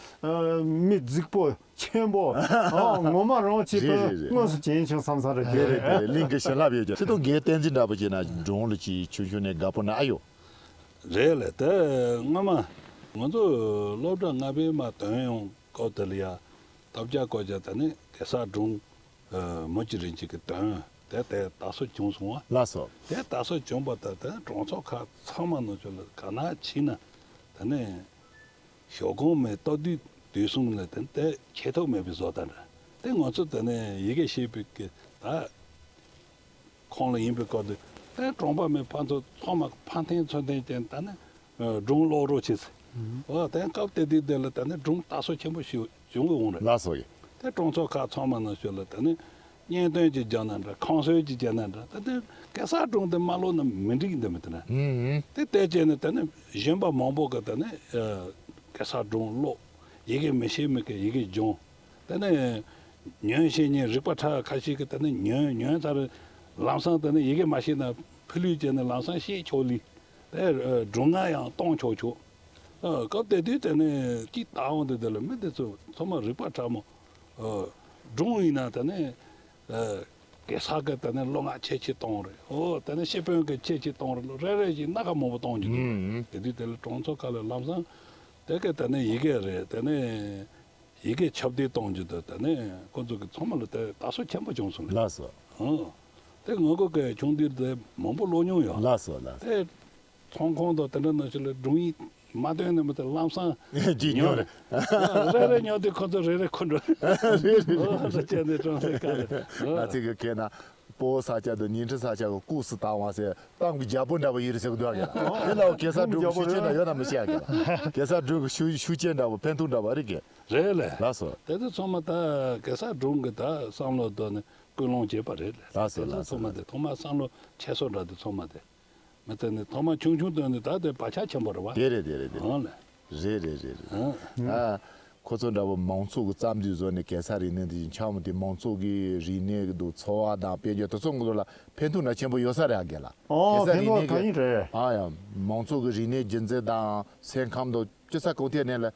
མི་རྫིག་པོ་ཆེན་པོ་ཨ་ངོ་མ་རང་ཆེད་དུ། རེད་རེད་རེད། དངོས་སུ་བྱེད་ཆུང་བསམ་ས་རེད། རེད་རེད་རེད། གླིང་གི་བྱིན་རླབས་ཡོད་ཀྱི། ཁྱེད་ཚོ་དགེ་བསྟན་འཛིན་འདྲ་པོ་བྱས་ན་སྒྲུང་ལ་ཅིག་ཆུང་ཆུང་ནས་དགའ་པོ་ན་ཨ་ཡོད། རེད་ལ་དེ་སྔ་མ་ང་ཚོ་སློབ་གྲྭ་ལྔ་པའི་མ་ཐོན་ཡོང་སྐབས་དེ་ལ་ཡ་ལྟ་བྱ་བཀོད་རྒྱ་དེ་ནི་གེ་སར་སྒྲུང་མུ་ཅི་རིན་ཆེན་གྱི་དོན་དེ་དེ་དར་སྲོལ་བྱུང་སོང་བ། ལགས་སོ། དེ་དར་སྲོལ་བྱུང་བ་དང་དེ་གྲོང་ཚོ་ཁག་ཚང་མ་ནང་ཆོས་ལ་ག་ན་ཕྱིན་ན་དེ་ནི་ཞོགས་གོང་མའི་སྟབས་བདེ་དུས་གསུམ་ལ་དེ་དེ་ཆད་ཐོགས་མེད་པའི་བཟོ་ལྟ་འདྲ་དེ་ང་ཚོ་དེ་ནི་ཡི་གེ་ཤེས་པའི་གི་ད། ཁོང་ལ་ཡིན་པའི་སྐབས་དུ་དེ་གྲོང་པ་མི་ཕར་ཚུར་ཚང་མ་ཕན་ཐེན་ཚུར་ཐེན་ཅན་ད་ནི་སྒྲུང་ཀློག་རོགས་བྱེད་ཟེར། འོ་དེ་སྐབས་དེ་དུས་དེ་ལ་ད་ནི་སྒྲུང་དར་སྲོལ་ཆེན་པོ་ཞིག་བྱུང་གི་འོང་རེད། ལགས་སོ། དེ་གྲོང་ཚོ་ཁག་ཚང་མ་ནང་ཞོལ་ལ་ད་ནི་གཉེན་སྟོན་གྱི་རྒྱ་ན་འདྲ་ཁང་གསོལ་གྱི་རྒྱ་ན་འདྲ་ད་ནི་གེ་སར་སྒྲུང་དེ་མ་ཀློག་ན་མི་འགྲིག་འདི་མི་དེ་ན། དེ་བལྟས་བྱས་ནས་ད་ནི་གཞོན་པ་མང་པོ་གི་ད་ནི་གེ་སར་སྒྲུང་ཀློག་ཡི་གེ་མི་ཤེས་མི་གི་ཡི་གེ་སྦྱོང་། དེ་ནས་ཉོན་ཤེས་མཁན་རིག་པ་ཕྲ་ཁ་ཤས་ཀྱིས་དེ་ནས་ཉོན་ཉོན་ཚར། ལམ་སང་དེ་ནས་ཡི་གེ་མ་ཤེས་ན་ཕུ་ལུས་བྱས་ནས་ལམ་སང་ཤེས་ཆོག་ལི། དེ་སྒྲུང་ང་ཡང་གཏོང་ཆོག་ཆོག་སྐབས་དེ་དུས་དེ་ནས་ཅིག་བལྟ་འོང་དུས་དེ་ལ་མི་དེ་ཚོ་ཚང་མ་རིག་པ་ཕྲ་མོ། སྒྲུང་ཡིན་ན་དེ་ནས་གེ་སར་གི་དེ་ནས་ལོ་ལྔ་ཆེ་ཆེ་གཏོང་རེད། འོ་དེ་ནས་ཤེས་དཔོན་གི་ཆེ་ཆེ་གཏོང་རེད། རེ་རེ་བཞིན་སྣ་ཁ་མང་པོ་གཏོང་རྒྱུ་འདུག་དེ་དུས་དེ་ལ་གྲོང་ཚོ་ཁག་ལ་ལམ་སང་དེ་གི་དེ་ནས་ཡི་གེ་རེད། དེ་ནས། ཡི་གེ་ཁྱབ་གདལ་གཏོང་རྒྱུ་དང་དེ་ནས་ཁོ་ཚོ་གི་ཚང་མ་ལ་དེ་དར་སྲོལ་ཆེན་པོ་བྱུང་སོང་། ལགས་སོ། ཨང་། དེ་ང་ཁོ་གི་ཆུང་དུས་དེ་མང་པོ་ཀློག་མྱོང་ཡོད། ལགས་སོ་ལགས་སོ། དེ་ཚོང་ཁང་དང་དེ་འདྲ་ནང་བཞིན་ལ་སྒྲུང་ཡིག་མ་བཏོན་ནས་མི་དེ་ལམ་སང་ཅིག་ཉོ་ཉོ་རེད། རེ་རེ་ཉོ་དུས་ཁོ་ཚོ་རེ་རེ་ཁུར་འགྲོ། རེད་རེད། འོ་དེ་བྱས་ནས་གྲོང་སའི་ཁ་ལ། ང་ཚོ་གི་ཁེ་ན། པོ་ས་ཆ་དང་ཉིང་ཁྲི་ས་ཆ་གི་སྐུ་སུ་བཏང་བ་ཟེར་གཏམ་གྱི་རྒྱལ་པོ་འདྲ་བོ་ཡིན་རེད་ཟེར་གི་འདུག་ག་ལ། དེ་ལ་གེ་སར་སྒྲུང་གི་ཤུགས་རྐྱེན་འདྲ་ཡོད་ན་མི་ཤེས་ག་ལ། གེ་སར་སྒྲུང་གི་ཤུགས་ཤུགས་རྐྱེན་འདྲ་བོ་ཕན་ཐོགས་འདྲ་བོ་རེད་གི། རེད་ལས། ལགས་སོ། དེ་ཚོ་ཚང་མ་ད་གེ་སར་སྒྲུང་གི་ད་བསམ་བློ་གཏོང་ནས་ཀུན་སློང་བྱས་པ་རེད་ལས། ལགས་སོ། དེ་ཚོ་ལགས་སོ། ཚང་མ་དེ་ཐོག་མ་བསམ་བློ་ཆེ་སོགས་འདྲ་དེ་ཚང་མ་དེ། མི་ཚེ་ནི་ཐོག་མ་ཆུང་ཆུང་དུས་ནས་ད་དེ་བག་ཆགས་ཆེན་པོ་རེད་བ། དེ་རེད་དེ་རེད་དེ་རེད། ཨང་ལ། རེད་རེད་རེད་རེད། ཨང་། ཨ། ཁོ་ཚོ་འདྲ་བོ་མང་ཚོགས་ཀྱི་རྩ་འཛུགས་བཟོ་ནས་གེ་སར་རིག་གནས་འདི་བཞིན་འཆམ་དེ་མང་ཚོགས་ཀྱི་རིག་གནས་ཀྱི་འདུག་འཚོ་བ་དང་དཔལ་འབྱོར་དེ་ཚོ་ངོ་ལ་ཕན་ཐོགས་ན་ཆེན་པོ་ཡོད་ས་རེད་ཨ་གེ་ལ། ཨོ་གེ་སར་ཕན་རིག་ཐོགས་གང་ཡིན་གནས་ཀྱི་རེད། ཨ་ཡ། མང་ཚོགས་ཀྱི་རིག་གནས་རྒྱུན་འཛིན་དང་སེམས་ཁམས་དང་སྤྱི་ས་གོང་ཐད་ནས་ལ།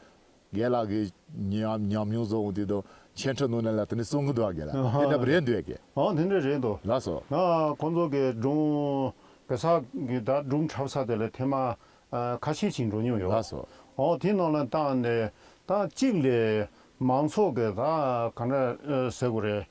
རྒན་ལགས་ཀྱི་ཉམས་ཉམས་མྱོང་བཟོ་འོང་དུས་དང་ཆེན་ཁྲི་ནང་ནས་ལ་དེ་ནས་གསུང་གི་འདུག་ག་ལ། དེ་འདྲ་བ་རེད་འདུག་ག། ཨང་དེ་འདྲ་རེད་འདུག་ལགས་སོ། ང་ཁོང་ཚོ་གི་སྒྲུང་གེ་སར་གི་ད་སྒྲུང་འཁྲབ་ས་དེ་ལ་ཐེངས་མ་ཁ་ཤས་ཤིག་འགྲོ་མྱོང་ཡོད། ལགས་སོ། ཨོ་དེ་ནང་ལ་བཏང་ནས་ད་གཅིག་ལས་མང་ཚོགས་ཀྱི་ད་ག་འདྲ་ཟེར་དགོས་རེད།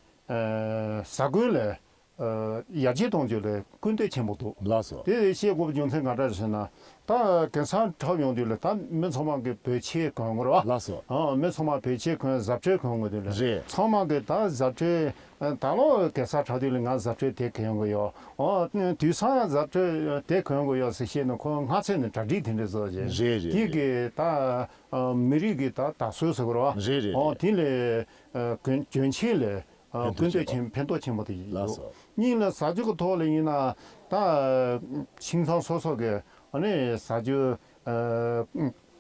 ཟ་ཁང་ལས། ཡར་རྒྱས་གཏོང་རྒྱུ་ལ་སྐུལ་འདེད་ཆེན་པོ་འདུག་ལགས་སོ། དེ་བཤད་དགོས་པའི་རྒྱུ་མཚན་ག་འདྲ་རེད་ཟེར་ན། ད་གེ་སར་འཁྲབ་ཡོང་དུས་ལ་ད་མི་ཚང་མ་གི་བོད་ཆས་གོན་དགོས་རེད་བ། ལགས་སོ། ཨ་མི་ཚང་མ་བོད་ཆས་གོན་གཟབ་སྤྲས་གོན་དགོས་དུས་ལ། རེད། ཚང་མ་གི་ད་གཟབ་སྤྲས། ད་ལོ་གེ་སར་འཁྲབ་དུས་ལ་ང་གཟབ་སྤྲས་དེ་གོན་དགོས་ཡོད། ཨོ་དུས་སང་གཟབ་སྤྲས་དེ་གོན་དགོས་ཡོད་ཟེར་བཤད་ན་ཁོ་སྔ་ཚོད་ནས་གྲ་སྒྲིག་དེ་འདྲ་བཟོ་བྱས། རེད་རེད། དེ་གི་ད་མི་རིགས་གི་ད་དར་སྲོལ་ཟེར་དགོས་རེད་བ། རེད་རེད། ཨོ་རེད། དེ་ལས་གྱོན་ཆས་ལས། ཕན་ཐོགས་ཆེན་པོ། ཕན་ཐོགས་ཆེན་པོ་དེ་ཡོད། ལགས་སོ། གཉིས་ལ་ཟ་རྒྱུ་གི་ཐོག་ལ་ཡིན་ན་ད་ཁྱིམ་ཚང་སོ་སོ་གི་ཨ་ནི་ཟ་རྒྱུ་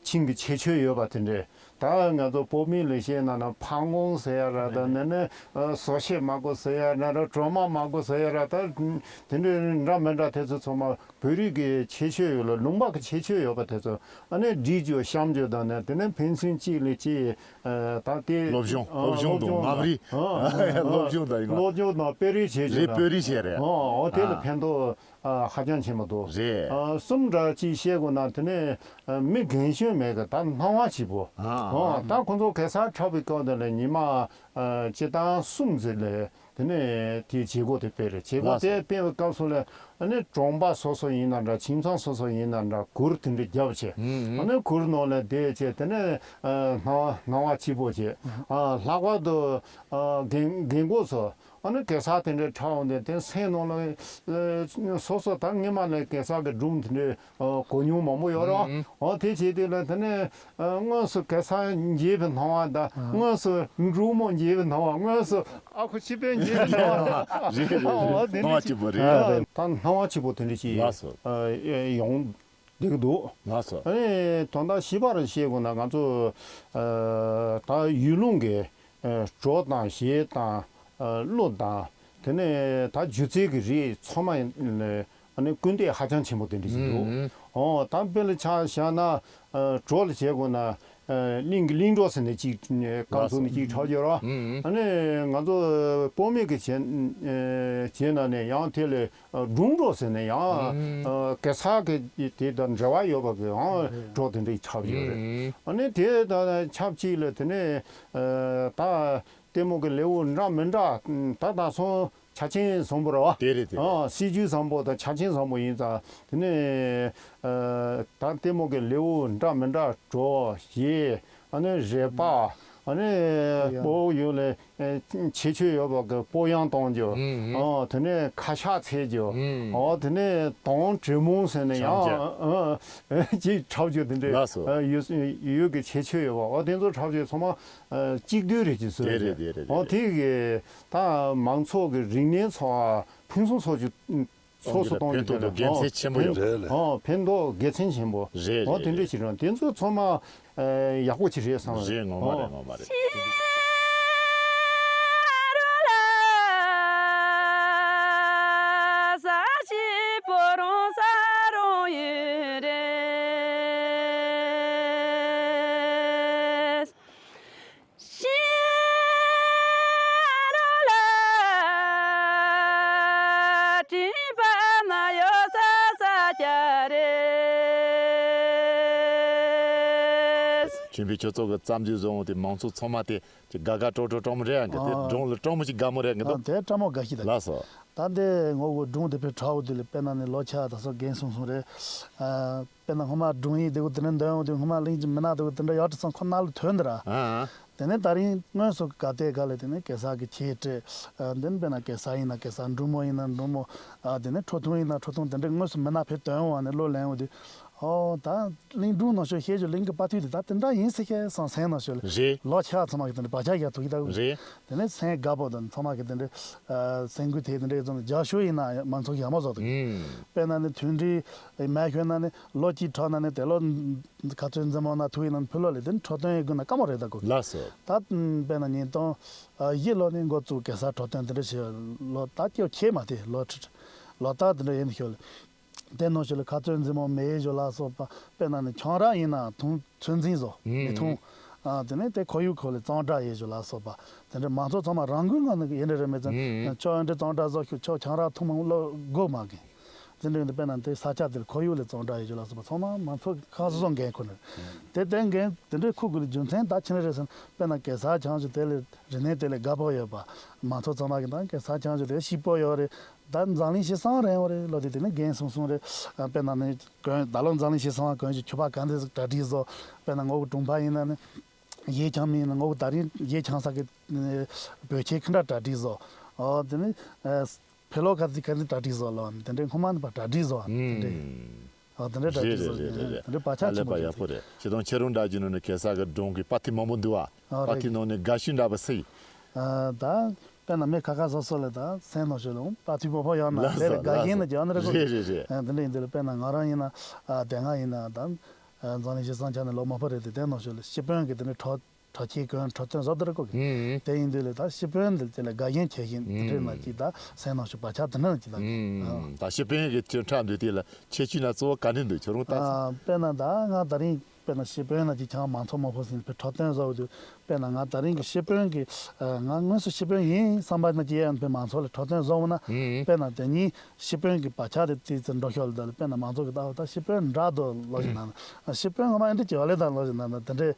ཁྱིམ་གྱི་ཁྱད་ཆོས་ཡོད་པ་དེ་འདྲས། ད་ང་ཚོ་བོད་མི་ལ་བཤད་ན་ན་ཕག་མོ་ཟེར་ཡ་ར་ད་ནི་ནི་བཟོ་ཤེས་མ་དགོས་ཟེར་ཡ་ན་ར་གྲོ་མ་མ་དགོས་ཟེར་ཡ་ར་ད་དེ་འདྲས་འདྲ་མི་འདྲ་དེ་ཚོ་ཚང་མ་བོད་རིགས་ཀྱི་ཁྱད་ཆོས་ཡོད་ལ་ལུང་པ་གི་ཁྱད་ཆོས་ཡོད་པ་དེ་ཚོ་ཨ་ནི་སྒྲིག་རྒྱུ་བཤམ་རྒྱུ་དང་ནི་དེ་ནི་ཕན་ཚུན་གཅིག་ལས་གཅིག་ད་ལྟའི་སློབ་སྦྱོང་། ཨ་སློབ་སྦྱོང་དང་། སློབ་སྦྱོང་ངམ་རིག་ཨ་སློབ་སྦྱོང་དང་ཡིན་ན། སློབ་སྦྱོང་དང་སྤེལ་རེས་བྱེད་རེས་ཀྱི་སྤེལ་རེས་བྱེད་རེད། ཨོ་དེ་ལ་ཨ་ཕན་ཐོགས་ཨ་ཧ་ཅང་ཆེན་པོ་འདུག་རེད། ཨ་གསུམ་འདྲ་ཅིག་བཤད་དགོས་ན་དེ་ནས་ཨ་མི་རྒན་གཞོན་མེད་གི་ད་སྣང་བ་སྐྱིད་པོ། ཨ་ཨོ་ཨ་ད་ཁོང་ཚོ་གེ་སར་འཁྲབ་པའི་སྐབས་དེ་ལ་ཉི་མ་ཨ་སྤྱི་བཏང་གསུམ་ཙམ་ལས། དེ་ནས་དེའི་བྱེད་སྒོ་དེ་སྤེལ་རེད། བྱེད་སྒོ་ལགས་སོ། དེ་སྤེལ་བའི་སྐབས་སུ་ལ་ཨ་ནི་གྲོང་པ་སོ་སོ་ཡིན་ན་འདྲ་ཁྱིམ་ཚང་སོ་སོ་ཡིན་ན་འདྲ་གུར་དེ་འདྲ་བརྒྱབ་བྱས། ཨུ་ཨུ། ཨ་ནི་གུར་ནང་ལ་བསྡད་བྱས་དེ་ནས་ཨ་སྣང་བ་སྣང་བ་སྐྱིད་པོ་བྱས། ཨ་ལྷག་པར་དུ་ཨ་རྒན་རྒན་གོག་ཚོ་ཨ་ནི་གེ་སར་དེ་འདྲ་འཁྲབ་འོང་དུས་དེ་སེམས་ནང་ལ་ཨ་སོ་སོ་ད་སྔོན་མ་ནས་གེ་སར་གི་སྒྲུང་དེ་འདྲ་ཨ་གོ་མྱོང་མང་པོ་ཡོད་རེད། ཨུ་ཨུ། འོ་དེ་བྱས་དུས་ལ་དེ་ནས་ཨ་དངོས་སུ་གེ་སར་མཇལ་བའི་སྣང་བ་དང་། ཨ་དངོས་སུ་འབྲུག་མོ་མཇལ་བའི་སྣང་བ། དངོས་སུ་ཨ་ཁུ་སྤྱི་དཔོན་མཇལ་བའི་སྣང་བ། རེད་རེད་རེད། འོ་དེ་སྣང་བ་འདྲ་སྐྱིད་པོ་རེད། ཨ་ད་སྣང་བ་སྐྱིད་པོ་དེ་འདྲ་ཞིག་ལགས་སོ། ཨ་ཡོང་བསྡད་ཀྱི་འདུག་ལགས་སོ། ཨ་ནི་དོན་དག་བཞི་པ་རུ་བཤད་དགོས་ན་ང་ཚོ་ཨ་ད་ཡུལ་ལུང་གི་ཨ་གྲོ་དང་ཞེ་དང་ཨ་ཀླུ་དང་། དེ་ནས་ད་སྒྱུ་རྩལ་གྱི་རིགས་ཚང་མ་ལ་ཨ་ནི་སྐུལ་འདེད་ཧ་ཅང་ཆེན་པོ་དེ་འདྲ་ཞིག་འདུག་ཨུ་ཨུ། ཨོ་ད་དཔེ་ལ་ཆ་བཞག་ན་ཨ་གྲོ་ལ་བྱེད་དགོས་ན་ཨ་གླིང་གི་གླིང་གྲོ་ཟེར་ནས་ཅིག་སྐབས་ཐོག་ནས་ཅིག་འཁྲབ་ཡོད་ར། ཨུ་ཨུ། ཨ་ནི་ང་ཚོ་བོད་མི་གི་བྱེད་ཨ་བྱེད་ན་ནས་ཡང་དེ་ལས་ཨ་སྒྲུང་གྲོ་ཟེར་ནས་ཡང་ཨུ་ཨ་གེ་སར་གི་དེ་དང་འབྲེལ་བ་ཡོད་པ་གི་ཡང་གྲོ་དེ་འདྲ་ཅིག་འཁྲབ་ཡོད་རེད། ཨུ་ཨུ། ཨ་ནི་དེ་དང་ཆབས་ཅིག་ལ་དེ་ནས་ཨ་ད། ལྟད་མོ་གི་ལེའུ་འདྲ་མི་འདྲ། ད་ད་སོང་ཆ་ཆེན་བཟང་པོ་རེད་བ། དེ་རེད་དེ་རེད། ཨ་སྲིད་ཇུས་བཟང་པོ་དང་ཆ་ཆེན་བཟང་པོ་ཡིན་ཙང་དེ་ནས་ཨ་ད་ལྟད་མོ་གི་ལེའུ་འདྲ་མི་འདྲ་གྲོ་ཞེ་ཨ་ནི་རས་པ་ཨ་ནི་སྤོ་ཡོད་ལས་ཁྱད་ཆོས་ཡོད་པ་གི་སྤོ་ཡང་གཏོང་རྒྱུ། ཨ་དེ་ནས་ཁ་ཤགས་འཚལ་རྒྱུ། ཨ་དེ་ནས་དོང་དྲེད་མོང་ཟེར་ནས་ཡང་ཨ་ཅིག་འཁྲབ་རྒྱུ་དེ་འདྲས་ཡོད་ཀྱི་ཁྱད་ཆོས་ཡོད་པ། ཨ་དེ་ཚོ་འཁྲབ་རྒྱུ་ཚང་མ། ཨ་གཅིག་སྡུད་རེད་ཅེས་ཟེར་དེ་རེད་རེད། དེ་རེད་ཨོ་རེད། དེ་གི་ད་མང་ཚོགས་ཀྱི་རིག་གནས་འཚོ་བ་ཕུན་སུམ་ཚོགས་ཀྱི་ཚོགས་སུ་གཏོང་རྒྱུ་ཕན་ཐོགས་དེ་དགེ་མཚན་ཆེན་པོ་ཡོད། རེད་ལ། ཨོ་ཕན་ཐོགས་དགེ་མཚན་ཆེན་པོ། རེད་ཨོ་རེད་དེ་འདྲ་རེད། ཞིག་རེད། དེ་ཚོ་ཚང་མ་ཨ་ཡག་པོ་ཅིག་རེད་བསམ་རེད། རེད་ངོ་མ་རེད་ཨོ་ངོ་མ་རེད། ཁྱིམ་པའི་ཁྱོད་ཚོ་གི་རྩ་འཛུགས་བཟོ་འོང་དེ་མང་ཚོགས་ཚང་མ་དེ་ཅིག་དགའ་དགའ་སྤྲོ་སྤྲོ་སྤྲོ་མོ་རེད་ཨང་གི་དེ་ཨ། སྒྲུང་ལ་སྤྲོ་མོ་ཅིག་དགའ་མོ་རེད་ཨང་གི་དེ་ཨ་དེ་སྤྲོ་མོ་དགའ་ཤི་ད། ལགས་སོ། ད་འདི་ངོ་གོ་སྒྲུང་དེ་ཕེ་ཁྲའོ་དེ་ལ་དཔེར་ན་ནི་ལོ་ཆ་ད་སོ་རྒན་སོང་སོང་རེད། ཨ་དཔེར་ན་སྔོན་མ་སྒྲུང་ཡིག་དེ་གོ་དེ་འདྲ་འདོན་འོང་དུས་སྔོན་མ་གླིང་གི་མི་ནག་དེ་གོ་དེ་འདྲ་ཡག་དྲི་སང་ཁོ་ན་ལ་ཐོན་འདི་ར། ཨ་ཨ། དེ་ནས་ད་རིང་དངོས་སུ་ག་དེ་ག་ལ་དེ་ནས་གེ་སར་གྱི་ཆས་སྤྲས། ཨ། དེ་ནས་དཔེར་ན་གེ་སར་ཡིན་ན་གེ་སར། འབྲུག་མོ་ཡིན་ན་འབྲུག་མོ། ཨ། དེ་ནས་ཁྲོ་ཐུང་ཡིན་ན་ཁྲོ་ཐུང་། དེ་འདྲའི་དངོས་སུ་མི་སྣ་ཕེབས་དོན་འོང་བ་ནས་བློ་ལེན་འོང་དུས། ཨོ། ད་གླིང་སྒྲུང་ནང་ཤོད་ཤེས་རྒྱུ་གླིང་གི་དཔའ་ཐུལ་དེ་ད་དེ་འདྲ་ཡིན་སྲིད་ཤེས་སང་སེམས་ནང་ཤོད་ལ། རེད། ལོ་ཆ་ཚང་མ་གི་དེ་འདྲ་བག་ཆགས་རྒྱག་ཐུག་གི་ད། རེད། དེ་ནས་སེམས་དགའ་པོ་དང་ཚང་མ་གི་དེ་འདྲ། ཨ། སེམས་འགུལ་ཐེབས་དེ་འདྲ་ཙམ་རྒྱག་ཤོག་ཡིན་ན་མང་ཚོགས་ཡག་མོ་བཟོ་ཐུབ་གི། ཨུམ། དཔེར་ན་ནི་མཐུན་སྒྲིལ་མེད་ཤོད་ན་ནི་ལོ་གཅིག་འཕྲོ་ན་ནི་དེ་ལོ། ཁ་ཚོན་འཛིན་མོ་ན་ཐུག་ཡིན་ན་ཕུ་ལོ་ལས་དེ་ཁྲོ་ཐུང་ཡི་དགོས་ན་དཀའ་མོ་རེད་ད་གོ། ལགས་སོ། ད་དཔེར་ན་ཉིས་སྟོང་བཞི་ལོ་ནས་འགོ་བཙུགས་གེ་སར་ཁྲོ་ཐུང་དེ་འདྲ་བྱས། ལོ་ད་སྐྱོ་ཁྱེད་མ་དེ་ལོ་ཁྲི་ལོ་ད་དེ་འདྲ་ཡིན་ཤོད་ལ། དེ་ནང་ཞིག་ལ་ཁ་ཚོན་འཛིན་མོ་མེ་ཡི་ཞོ་ལ་སོགས་པ། དཔེར་ན་ནི་ཆང་རག་ཡིན་ན་ཐུང་ཚོད་འཛིན་བཟོ་མི་ཐུང་། ཨ། དེ་ནས་དེ་ཁོར་ཡུག་ཁོ་ལ་གཙང་སྦྲ་ཡི་ཞོ་ལ་སོགས་པ་དེ་འདྲ་མང་ཚོགས་ཚང་མ་རང་འགུལ་ངང་ནས་ཡིན་འདྲ་རེད་མི་ཚང་། ཨུ། ཁྱོད་འདྲ་གཙང་སྦྲ་བཟོ་ཤོག་ཁྱོད་ཆང་རག་འཐུང་མང་ལོ་དགོས་མ་གི། དེ་འདྲ་ཡིན་དུས་དཔེར་ན་དེ་ས་ཆ་དེར་ཁོར་ཡུག་ལ་གཙང་སྦྲ་ཡོད་རྒྱུ་ལ་སོགས་པ་ཚང་མ་མང་ཚོགས་ཁག་སོ་སོ་འགན་ཁུར་ནས། དེ་དེ་འགན་དེ་འདྲའི་ཁུར་དགོས་ལ་རྒྱུ་མཚན་ད་ཅི་འདྲ་རེད་ཟེར་ན། དཔེར་ན་གེ་སར་ཆང་ཞུ་དེ་ལས་རིག་གནས་དེ་ལས་དགའ་པོ་ཡོད་པ། མང་ཚོགས་ཚང་མ་གི་ད་གེ་སར་ཆང་ཞུ་དེ་སྐྱིད་པོ་ཡོད་རེད། ད་འཛམ་གླིང་ཞེ་སང་རེད་འོ་རེད་ལོ། དེ་དེ་ནི་རྒན་གསུང་གསུང་རེད། དཔེར་ན་ནི་གོན་ད་ལོ་འཛམ་གླིང་ཞེ་སང་བ་གོན་ཞིག་ཁྱུ་པ་ག་འདྲ་ཟིག་གྲ་སྒྲིག་བཟོ། དཔེར་ན་ངོ་བོ་གྲོང་པ་ཡིན་ན་ནི་གཞས་འཁྱམ་མི་ཡིན་ན་ངོ་བོ་ད་རིང་གཞས་འཁྱམ་ས་གི་བོད་ཆས་ཁི་འདྲ་གྲ་སྒྲིག་བཟོ། ཨོ་དེ་ནི། ཕེ་ལོ་ཁ་ཚི་ཁ་ཚི་གྲ་སྒྲིག་བཟོ་ལོ། དེ་འདྲའི་སྔོན་མ་ནི་པ་གྲ་སྒྲིག་བཟོ་བ་དེ་འདྲའི། ཨ། དེ་འདྲའི་གྲ་རེད་སྒྲིག་བཟོ་རེད་རེད་རེད་རེད། དེ་འདྲའི་བག་ཆགས་ཆེན་པོ་ཡག་པོ་རེད། ཁྱེད་དང་ཁྱེད་རང་འདྲ་བྱུང་ན་ནི་གེ་སར་གི་སྒྲུང་གི་དཔའ་ཐུལ་མང་པོ་འདུག་བ། ཨ། དཔའ་ཐུལ་ནང་ནས་དགའ་ཤོས་འདྲ་པོ་སུ་ཡིན། ཨ། ད་དཔེར་ན་མི་ཁ་ཁ་སོ་སོ་ལ་ད་སེམས་ནང་ཤོད་ལ་དཔའ་ཐུལ་པོ་ཕོ་ཡང་ན་ལགས་སོ་དེ་ལ་དགའ་ཡིན་ན་ལགས་སོ། ཀྱང་ན་རེ་གོ། རེད་རེད་རེད། ཨ། དེ་འདྲ་ཡིན་དུས་ལ་དཔེར་ན་ང་རང་ཡིན་ན། ཨ། དེ་སྔ་ཡིན་ན་ད། ཨ། འཛམ་གླིང་ཞེ་སང་ཆ་ནས་ལོ་མང་པོ་རེད་དེ་དེ་ནང་ཤོད་ལ་སྤྱི་དཔོན་གི་དེ་འདྲའི་གྲོགས། གྲོགས་ཁྱེད་གོན་གྲོགས་སྟོན་བཟོ་དེ་རེད་གོ་གི། ཨུ། དེ་ཡིན་དུས་ལས་ད་སྤྱི་དཔོན་འདི་དེ་ལས་དགའ་ཡན་ཆེ་ཞིང་དེ་འདྲའི་ནང་གི་ད་སེམས་ནང་ཞུགས་པ་ཆགས་དེ་འདྲ་གི་ད། ཨུ། ད་སྤྱི་དཔོན་གི་ཁྱོད་འཁྲབ་འདུག་དེ་ལ་ཁྱད་ཆོས་ན་གཙོ་བོ་ག་འདྲ་འདུག་ཁྱོད་རང་ལྟ་ཚེ། ཨ། དཔེར་ན་ད་ང་ད་རིང་དཔེར་ན་སྤྱི་དཔོན་ལ་ཅིག་ཆང་མང་ཚོགས་མང་པོ་ཟིན་པའི་གྲོགས་སྟོན་བཟོ་འོ་དུས་དཔེར་ན་ང་ད་རིང་གི་སྤྱི་དཔོན་གི། ཨ། ང་དངོས་སུ་སྤྱི་དཔོན་ཡིན་བསམ་པ་ན་ཅི་ཡང་པའི་མང་ཚོགས་ལ་གྲོགས་སྟོན་བཟོ་འོ་ན། ཨུ། དཔེར་ན་དེ་ཉིད། སྤྱི་དཔོན་གྱི་བག་ཆགས་དེ་ཏོག་ཙམ་འགྲོ་ཤོར་ལ་ད་ལ་དཔེར་ན་མང་ཚོགས་ཀྱི་ལྟ་བ་ད་སྤྱི་དཔོན་འདྲ་འདུག་ལོ་ཞིག་ན་ན། སྤྱི་དཔོན་ངོ་མ་ཨེ་འདྲ་བྱེད་པ་ལས་ད་ལོ་ཞིག་ན་ན་དེ་འདྲའི་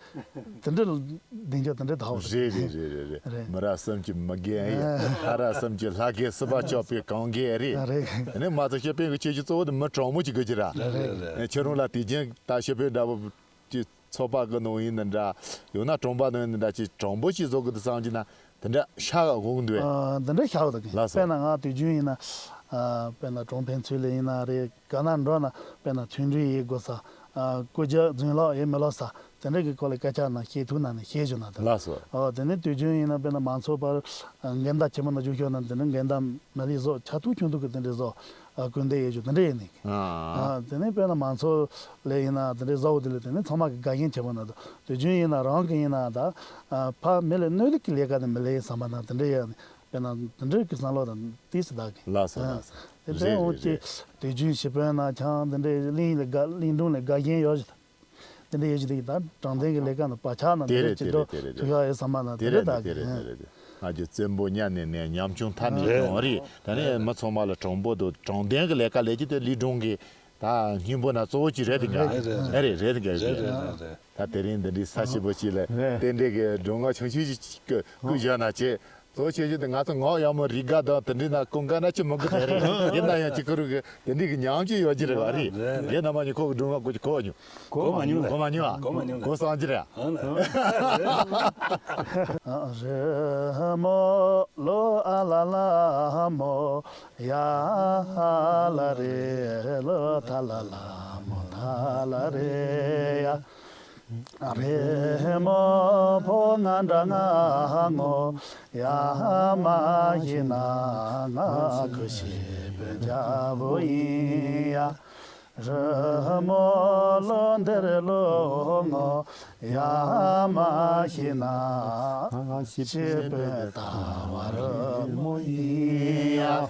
དེ་འདྲའི་གདེང་འཇོག་དེ་འདྲའི་ད་བ་རེད་རེད་རེད་རེད་རེད། རེད། མི་རབས་གསུམ་གྱི་མི་རྒན་ཡིན། ལྷ་རབས་གསུམ་གྱི་ལྷ་རྒན་སྲིད་པ་སྐྱོབ་པའི་གང་རྒན་རེད། རེད། དེ་ནས་མ་གཏོགས་སྤྱི་དཔོན་གྱི་ཁྱད་ཆོས་གཙོ་བོ་དེ་མི་དྲང་མོ་ཅིག་དགོས་ཀྱི་ར། རེད་རེད་རེད། ཁྱེད་རང་ལ་དུས་རྒྱུན་ད་སྤྱི་དཔོན་འདྲ་བོ། ཀྱི་ཚོགས་པ་གི་ནང་ཡིན་ན་འདྲ། ཡང་ན་གྲོང་པ་ནང་ཡིན་ན་འདྲ་ཅིག་དྲང་པོ་ཞིག་བཟོ་དགོས་འདུག་བསམ་གྱི་ན་དེ་འདྲ་ཤ་ག་དགོངས་འདུག་ཨ། འདི་འདྲ་ཤ་ག་དགོངས། ལགས་སོ། དཔེར་ན་ང་དུས་རྒྱུན་ཡིན་ན། ཨ། དཔེར་ན་གྲོང་ཕན་ཚུན་ལ་ཡིན་ན་རེད། ག་ན་འགྲོ་ན་དཔེར་ན་མཐུན་སྒྲིལ་ཡིན་དགོས་ས། ཨ། སྐུ་རྒྱབ་རྫུན་ལོག་ཡིན་མི་ལོག་ས། དེ་འདྲ་གི་སྐོར་ལ་སྐད་ཆ་ན་བཤད་ཐུབ་ན་ནི་བཤད་བཞག་ན་ད། ལགས་སོ། ཨ། དེ་ནས་དུས་རྒྱུན་ཡིན་ན་དཔེར་ན་མང་ཚོགས་བར་འགལ་ཟླ་ཆེན་པོ་ན་འཇུག་ཤོར་ན་དེ་འདྲ་འགལ་ཟླ་མ་ལུས་བཟོ་ཆ་ཐུག་ཆུང་ཐུག་གི་དེ་འདྲ་བཟོ། ཨ། སྐུལ་འདེད་ཡོད་རྒྱུ་དེ་འདྲ་ཡིན་ནི། ཨ། ཨ། དེ་ནས་དཔེར་ན་མང་ཚོགས་ལས་ཡིན་ན་དེ་འདྲའི་བཟོ་བོ་དེ་ལས་དེ་ནས་ཚང་མ་གི་དགའ་ཡན་ཆེ་བོ་ན་ད་དུས་རྒྱུན་ཡིན་ན་རང་གི་ཡིན་ན་ད། ཨ། ཕ་མི་ལ་གནོད་ལུགས་ཀྱི་ལས་ཀ་དེ་མི་ལས་བསམ་པ་ན་དེ་འདྲ་ཡང་དཔེར་ན་དེ་འདྲའི་གི་བསམ་བློ་དང་ཏིས་སི་བདག་གི། ལགས་སོ། ཨ། ལགས་སོ། དེ་འདྲའི་རེད་འོང་རེད་ཅི་རེད། དུས་རྒྱུན་ཞི་དཔོན་ན་ཆང་དེ་འདྲའི་གླིང་ལ་དགའ་གླིང་སྒྲུང་ལ་དགའ་ཡན་ཡོད་ཞིག་དེ་འདྲ་ཡོད་ཅི་དེ་ད་དྲང་བདེན་གྱི་ལས་ཀ་ནང་བག་ཆགས་ནང་དེ་དེ་རེད་རེད་ཅི་དེ་འགྲོ་རེད་དེ་རེད་ཐུབ་ཡག་ཡོད་བསམ་པ་ན་དེ་དེ་རེད་རེད་ད་དེ་རེད་དེ་གི། རེད་དེ་རེད། ང་ཚོ་བཙན་པོ་གཉའ་ནས་ནས་ཉམ་ཆུང་མཐའ་ནས་རེད་ཡོང་རེད། ད་ནས་མི་ཚང་མ་ལ་དྲང་པོ་འདུག་དྲང་བདེན་གྱི་ལས་ཀ་ལས་ཀྱི་དེ་ལི་སྒྲུང་གི་ད་སྙིང་པོ་ན་གཙོ་བོ་ཅིག་རེད་དེ་འགའ་རེད་རེད་རེད་དེ་འགའ་རེད་རེད་རེད། རེད་རེད་རེད། ད་དེ་རིང་འདི་འདྲའི་ས་ཞིབ་པོ་ཅིག་ལ་རེད། རྟེན་འབྲེལ་གྱི་སྒྲུང་ང་ཆུང་ཆུང་ཞིག་བསྐུར་བཞག་ན་བྱས། གཙོ་ཆེ་ཤོས་དེ་ང་ཚོ་ངག་ཡག་མོ་རིག་ག་དང་དེ་འདྲའི་ན་ཀུན་དགའ་ན་ཅི་མི་དགོས་དེ་རེད། ཡིན་ན་ཡང་ཅི་ཁུ་རུ་གི་དེ་འདྲའི་གི་ཉམས་ཀྱི་ཡོད་ཀྱི་རེད་བ་རེད། རེད། རྒན་རྣམ་པ་གཉིས་ཁོ་གི་སྒྲུང་ང་གོ་ཅི་གོ་མྱོང་། གོ་མ་མྱོང་ལ། གོ་མ་མྱོང་ཨ། གོ་མ་མྱོང་ལ། གོ་སོང་ཅི་རེད་ཨ། ཨ་ལ། རི་མོ་ལོ་ཨ་ལ་ལ་མོ་ཡ་ལ་རེ་ལོ་ཐ་ལ་ལ་མོ་ཐ་ལ་རེ་ཡ། རི་མོ་ཕོ་ང་འདྲ་ང་ངོ་ཡ་མ་ཤི་ན་ང་ཁུ་ཤི་བོ་འཇའ་བོ་ཡིན་ཡ། རི་མོ་ལོ་འདིར་ལོ་ངོ་ཡ་མ་ཤི་ན་ཤི་བོ་ད་བ་རི་མོ་ཡིན་ཡ།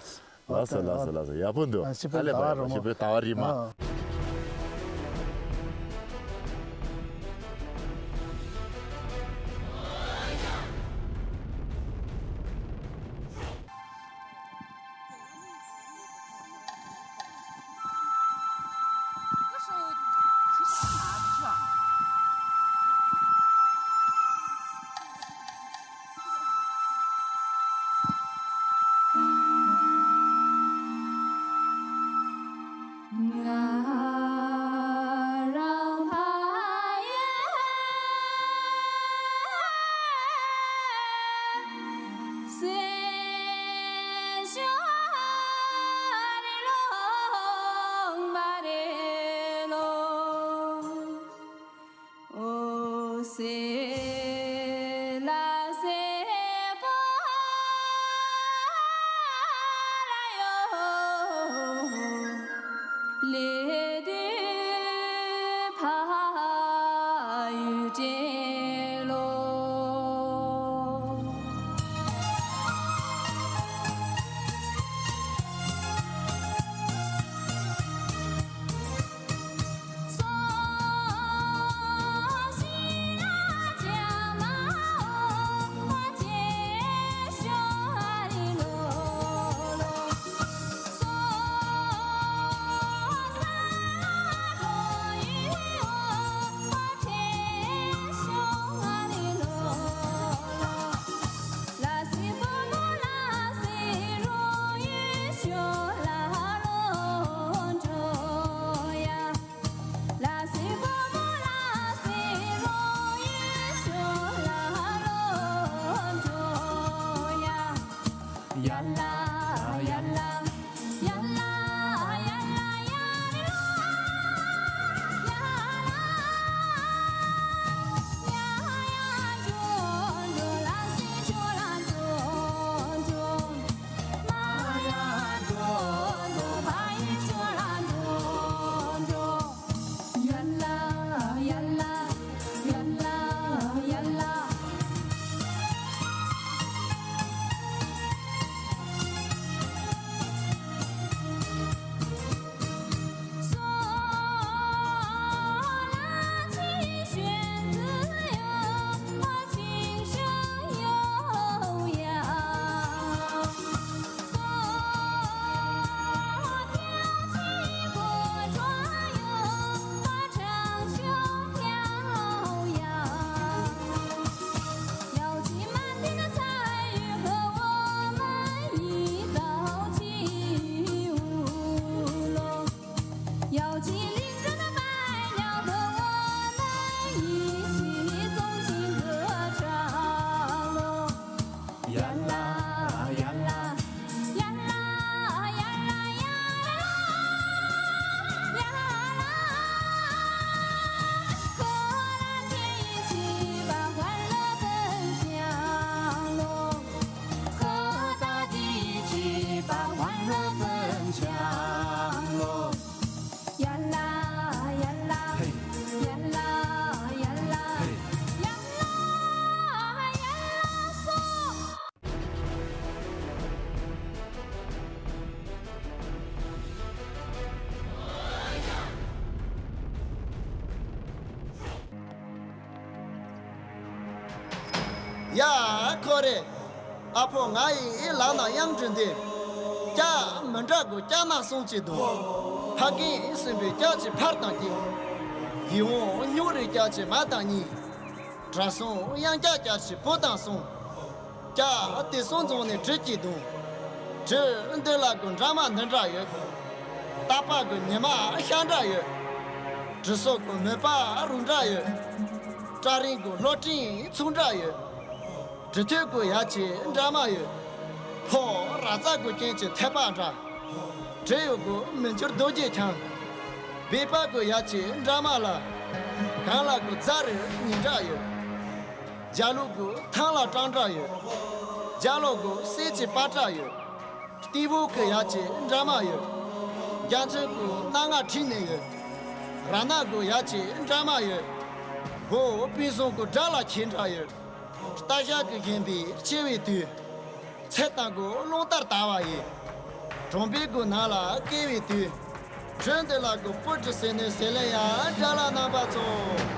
ལགས་སོ་ལགས་སོ་ལགས་སོ། ཡག་པོ་འདུག་ཨ། ཤི་བོ་ད་བ་རི་མོ། ཤི་བོ་ད་བ་རི་མོ། ཨ། ཡ། ཁོ་རེ། ཨ་ཕོ་ང་ཡི་ལག་ན་གཡང་འབྲུ་འདི། སྐྱ་མི་འདྲ་གོ་སྐྱ་ན་གསུང་གཅིག་དང་། ཕ་རྒན་སྲིན་པོའི་སྐྱ་ཅིག་ཕར་དང་གཅིག་ཡིད་འོང་སྨྱུག་རིའི་སྐྱ་ཅིག་མ་དང་གཉིས། དྲ་སྲུང་གཡང་སྐྱ་སྐྱ་ཅིག་བུ་དང་གསུམ། སྐྱ་དེ་གསུམ་འཛོམས་ནས་གྲི་གཅིག་དང་། གྲི་འདི་ལ་གོ་འདྲ་མ་འདི་འདྲ་ཡོད། རྟ་པ་གོ་ཉི་མ་ཤར་འདྲ་ཡོད། གྲི་སོ་གོ་མེ་པ་རུ་འདྲ་ཡོད། སྐྲ་རིང་གོ་ལྷོ་སྤྲིན་ཚུགས་འདྲ་ཡོད། གྲི་ཐོད་གོ་ཡ་ཆེ་འདྲ་མ་ཡོད། ཕོ་ར་ཙ་གོ་རྐྱེན་གྱི་ཐེ་པ་འདྲ། གྲི་ཡོད་གོ་མི་འགྱུར་རྡོ་རྗེ་འཆང་། སྦས་པ་གོ་ཡ་ཆེ་འདྲ་མ་ལ། གང་ལ་གོ་རྫ་རི་ཉིན་འདྲ་ཡོད། རྒྱ་ལུག་གོ་ཐང་ལ་སྤྲང་འདྲ་ཡོད། རྒྱ་ལོ་གོ་གསེར་གྱི་པ་ཏྲ་ཡོད། སྟེང་བོ་གོ་ཡ་ཆེ་འདྲ་མ་ཡོད། རྒྱ་མཚོ་གོ་སྣ་ལྔ་ཁྲིད་ནས་ཡོད། ར་ན་གོ་ཡ་ཆེ་འདྲ་མ་ཡོད། བོ་སྤུན་གསུམ་གོ་དགྲ་ལ་ཁྱེར་འདྲ་ཡོད། རྟ་ཞག་གི་བཞིན་པའི་ཆེ་བའི་དུས། ཚེ་དང་གོ་རླུང་ལྟར་དར་བ་ཡིན། གྲོང་པའི་གོ་ནང་ལ་སྐྱེ་བའི་དུས། དྲོད་འདི་ལ་གོ་སྤུ་གྲི་ཟེར་ནས་ཟེར་ལེ་ཡང་དགྲ་ལ་རྣམ་པ་ཚོ།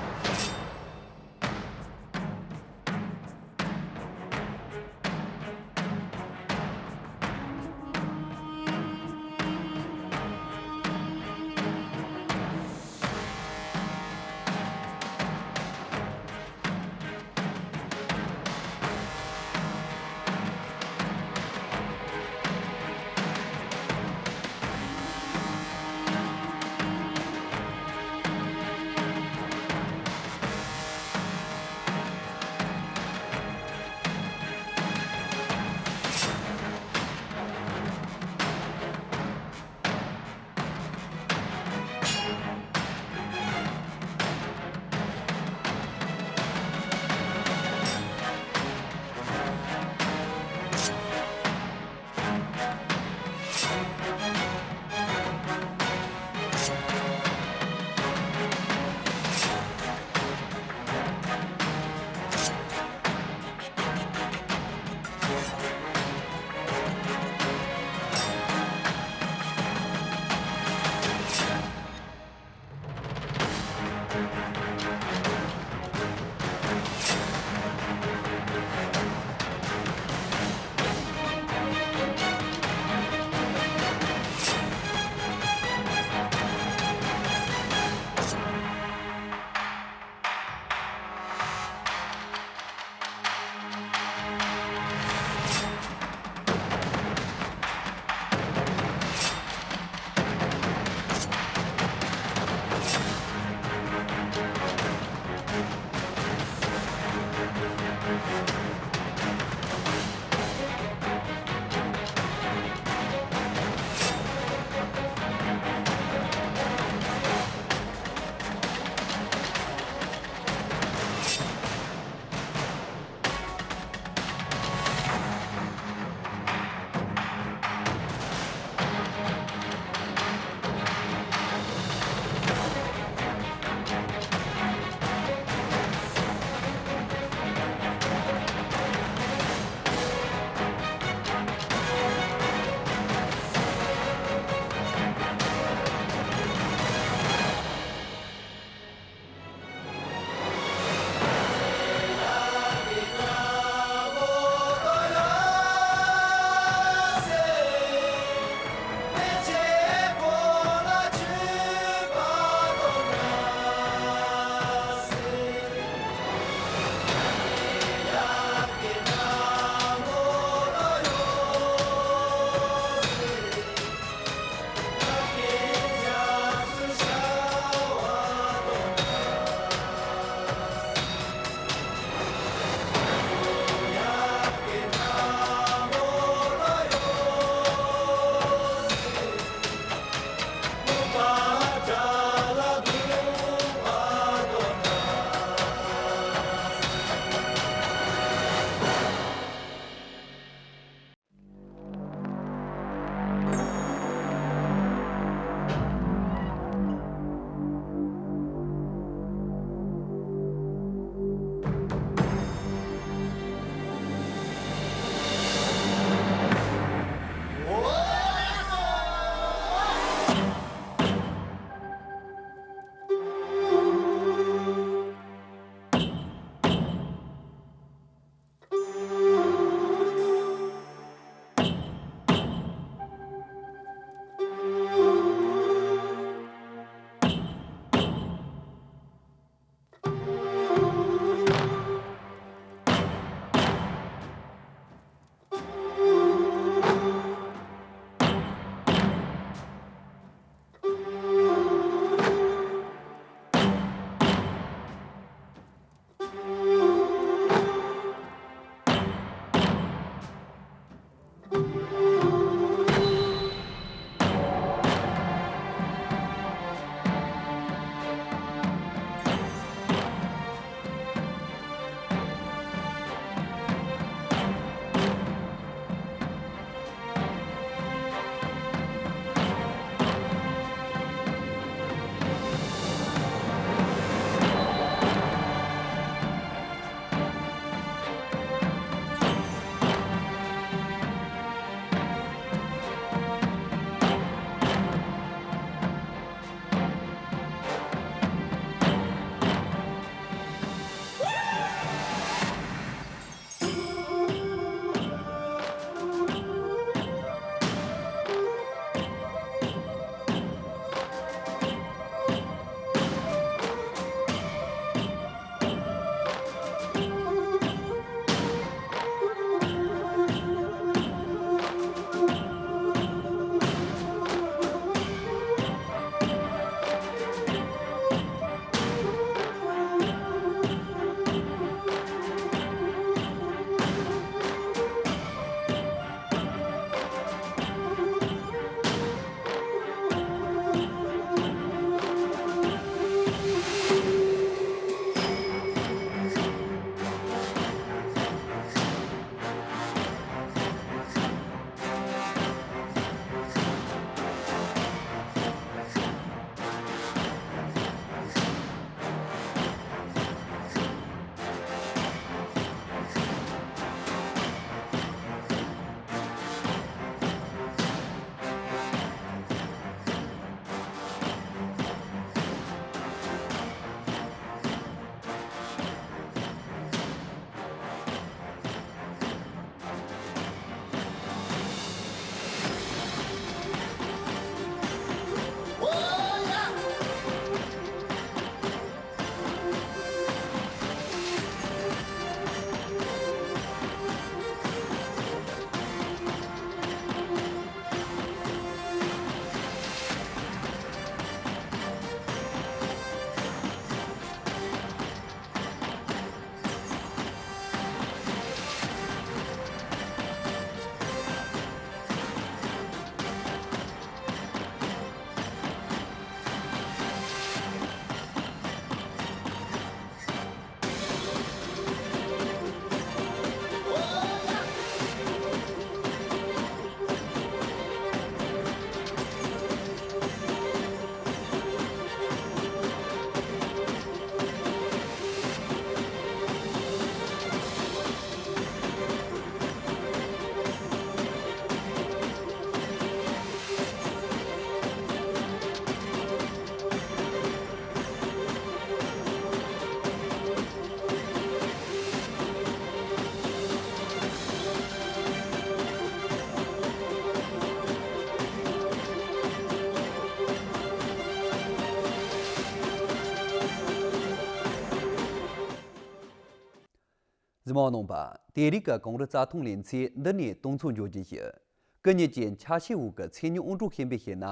གཟིགས་མོ་བ་རྣམ་པ། དེ་རིང་གི་གངས་རི་རྩྭ་ཐང་ལེ་ཚན་འདི་ནས་གཏོང་ཚོགས་འཇོག་རྒྱུ་ཡིན། སྐུ་ཉིད་ཀྱི་ཆ་ཤས་འོག་གི་མཚན་ཉིད་དབང་གྲགས་ཤན་པས་བཤད་ན།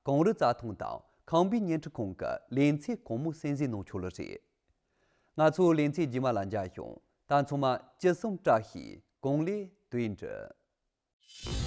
གངས་རི་རྩྭ་ཐང་དང་ཁང་པའི་བརྙན་འཕྲིན་ཁང་གི་ལེ་ཚན་གང་མོ་གསན་གཟིགས་གནང་ཆོག་ལེ་རེད། ང་ཚོ་ལེ་ཚན་རྗེས་མ་ལ་མཇལ་ཡོང་། ད་ཚང་མ་ཅི་བསམ་བཀྲ་ཤིས། གང་ལེགས་དུས་འགྲུབ།